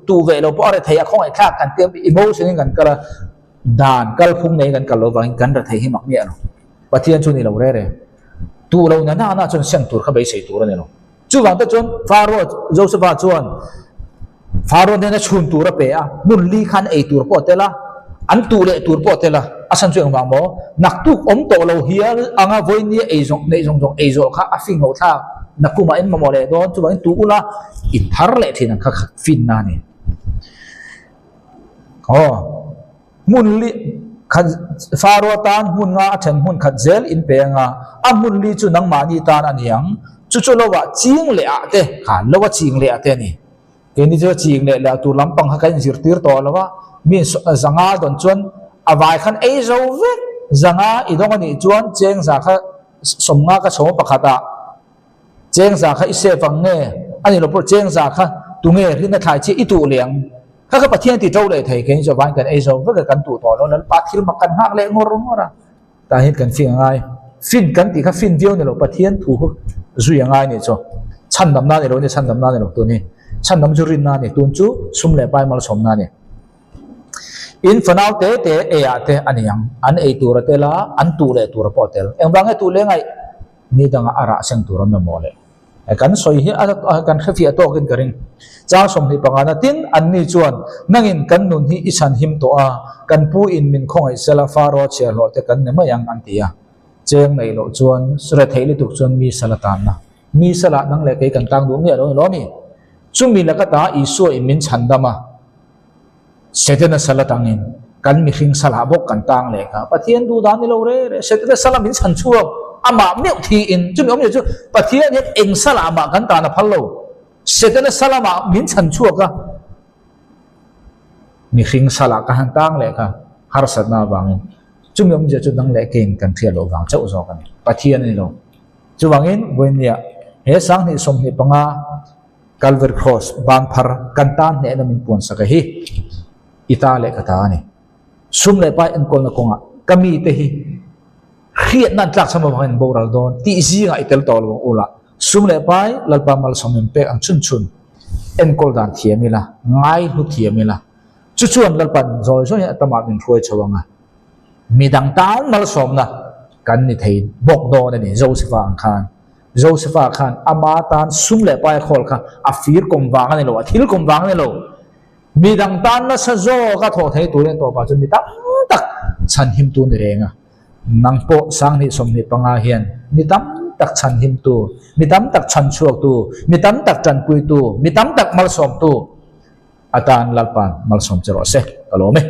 tuh ve lo pawh a rethei a khawngaihthlak kan tia emotion in kan kal a, dan kalphung nei kan kal lo vangin kan rethei hi mak miah lo. Pathian chu ni lo re re. Tuh lo na na na chuan seng tur kha beisei tur a ni lo. Chuvang te chuan Faro, Josepha chuan Faro hnena chhun tur a pe a, hmun li khan ei tur pawh a tel a, an tuh leh tur pawh a tel a, a chhan chu engvang maw? Naktuk awm tawh lo hial anga vawinia ei zawng neih zawng zawng ei zawh kha a fing loh thlak, nakumah in mamawh leh dawn, chuvangin tuh ula in thar leh thin ang kha finna a ni. Aw. Hmun li khat Faro tan hmun nga a then hmun khat zel in pe anga, a hmun li chu nangmahni tan a ni ang. Chu chu lovah ching leh ah te khan lova ching leh ah te a ni. Keini chu ching leh leh tur lampang kha kan inzirtir tawh lo a, mi zanga dawn chuan a vai khan ei zo vek zanga i dawng a nih chuan cheng za kha sawmnga ka chhawm pakhat ah Cheng za kha i save ang nge? A ni lo pawh cheng za kha tunge rinna thlai chiah i tuh leh ang? Kha kha Pathian ti to leh thei kei chuan kan ei zo vek a kan tuh tawh lo Lalpa thil mak kan nghak leh ngawr ngawr a. Tah hian kan fin a ngai. Fin kan tih kha fin viau ni lo Pathian thu kha zui a ngai nih chu. Chhandamna ni lo ni chhandamna ni lo tun hi. Chhandam chu rinna a ni tun chu sum leh pai malsawmna a ni. In fanau te te ei ah te a ni ang. An ei tur a tel a, an tuh leh tur a pawh a tel. Engvang nge tuh leh ngaih? Ni dangah a rah seng tur an mamawh leh. Kan sawi hi a kan hrefiah tawkin ka ring. Chang 25 na tin anni chuan nangin kan nun hi i chhan him tawh a, kan pu in min khawngaih sela Faro chhiarhlawh te kan ni mai ang an ti a. Cheng neih loh chuan retheih lutuk chuan mi sala tanna. Mi salah nang leh kei kan tang duh miah lo ni lawm i? Chumi laka ta Isua in min chhan dam a, Setana sala tangin kan mihring salah bawk kan tang leh kha. Pathian duh dan ni lo re re, Setana sala min chhan chhuak amah meuh thiin chumi awmzia chu Pathian hian eng salah mah kan tan a phal lo. Setana sala mah min chhan chhuak a, mihring salah ka han tang leh kha harsatna avangin chumi awmzia chu dang leh keiin kan hriat loh vang chauh zawk a ni. Pathian a ni lo. Chuvangin vawinia he 2025 Calvary Cross ban phar kan tan hnehna min puan sak a hi i ta leh ka ta a ni. Sum leh pai enkawlna kawngah ka mite hi hriatna an tlakchham avangin an boral dawn tih zingah i tel tawh lo ang ula. Sum leh pai Lalpa malsawm min pek ang chhun chhun enkawl dan thiam ila, ngai hlu thiam ila. Chu chuan Lalpa'n zawi zawiin a tamah min hruai chho ang a. Midang tan malsawmna kan ni thei bawk dawn a ni Josefa ang khan. Josefa khan ama tan sum leh pai khawl kha a fir kawm vang a ni lo, a thil kawm vang a ni lo. Midang tan nasa zawk a thawh thei turin a tawpah chuan mi tam tak chhanhimtu ni reng a. Nang pawh 2025 hian mi tam tak chhanhimtu, mi tam tak chhanchhuaktu, mi tam tak tanpuitu, mi tam tak malsawmtu atan Lalpa'n malsawm che rawh se. Ka lawm e.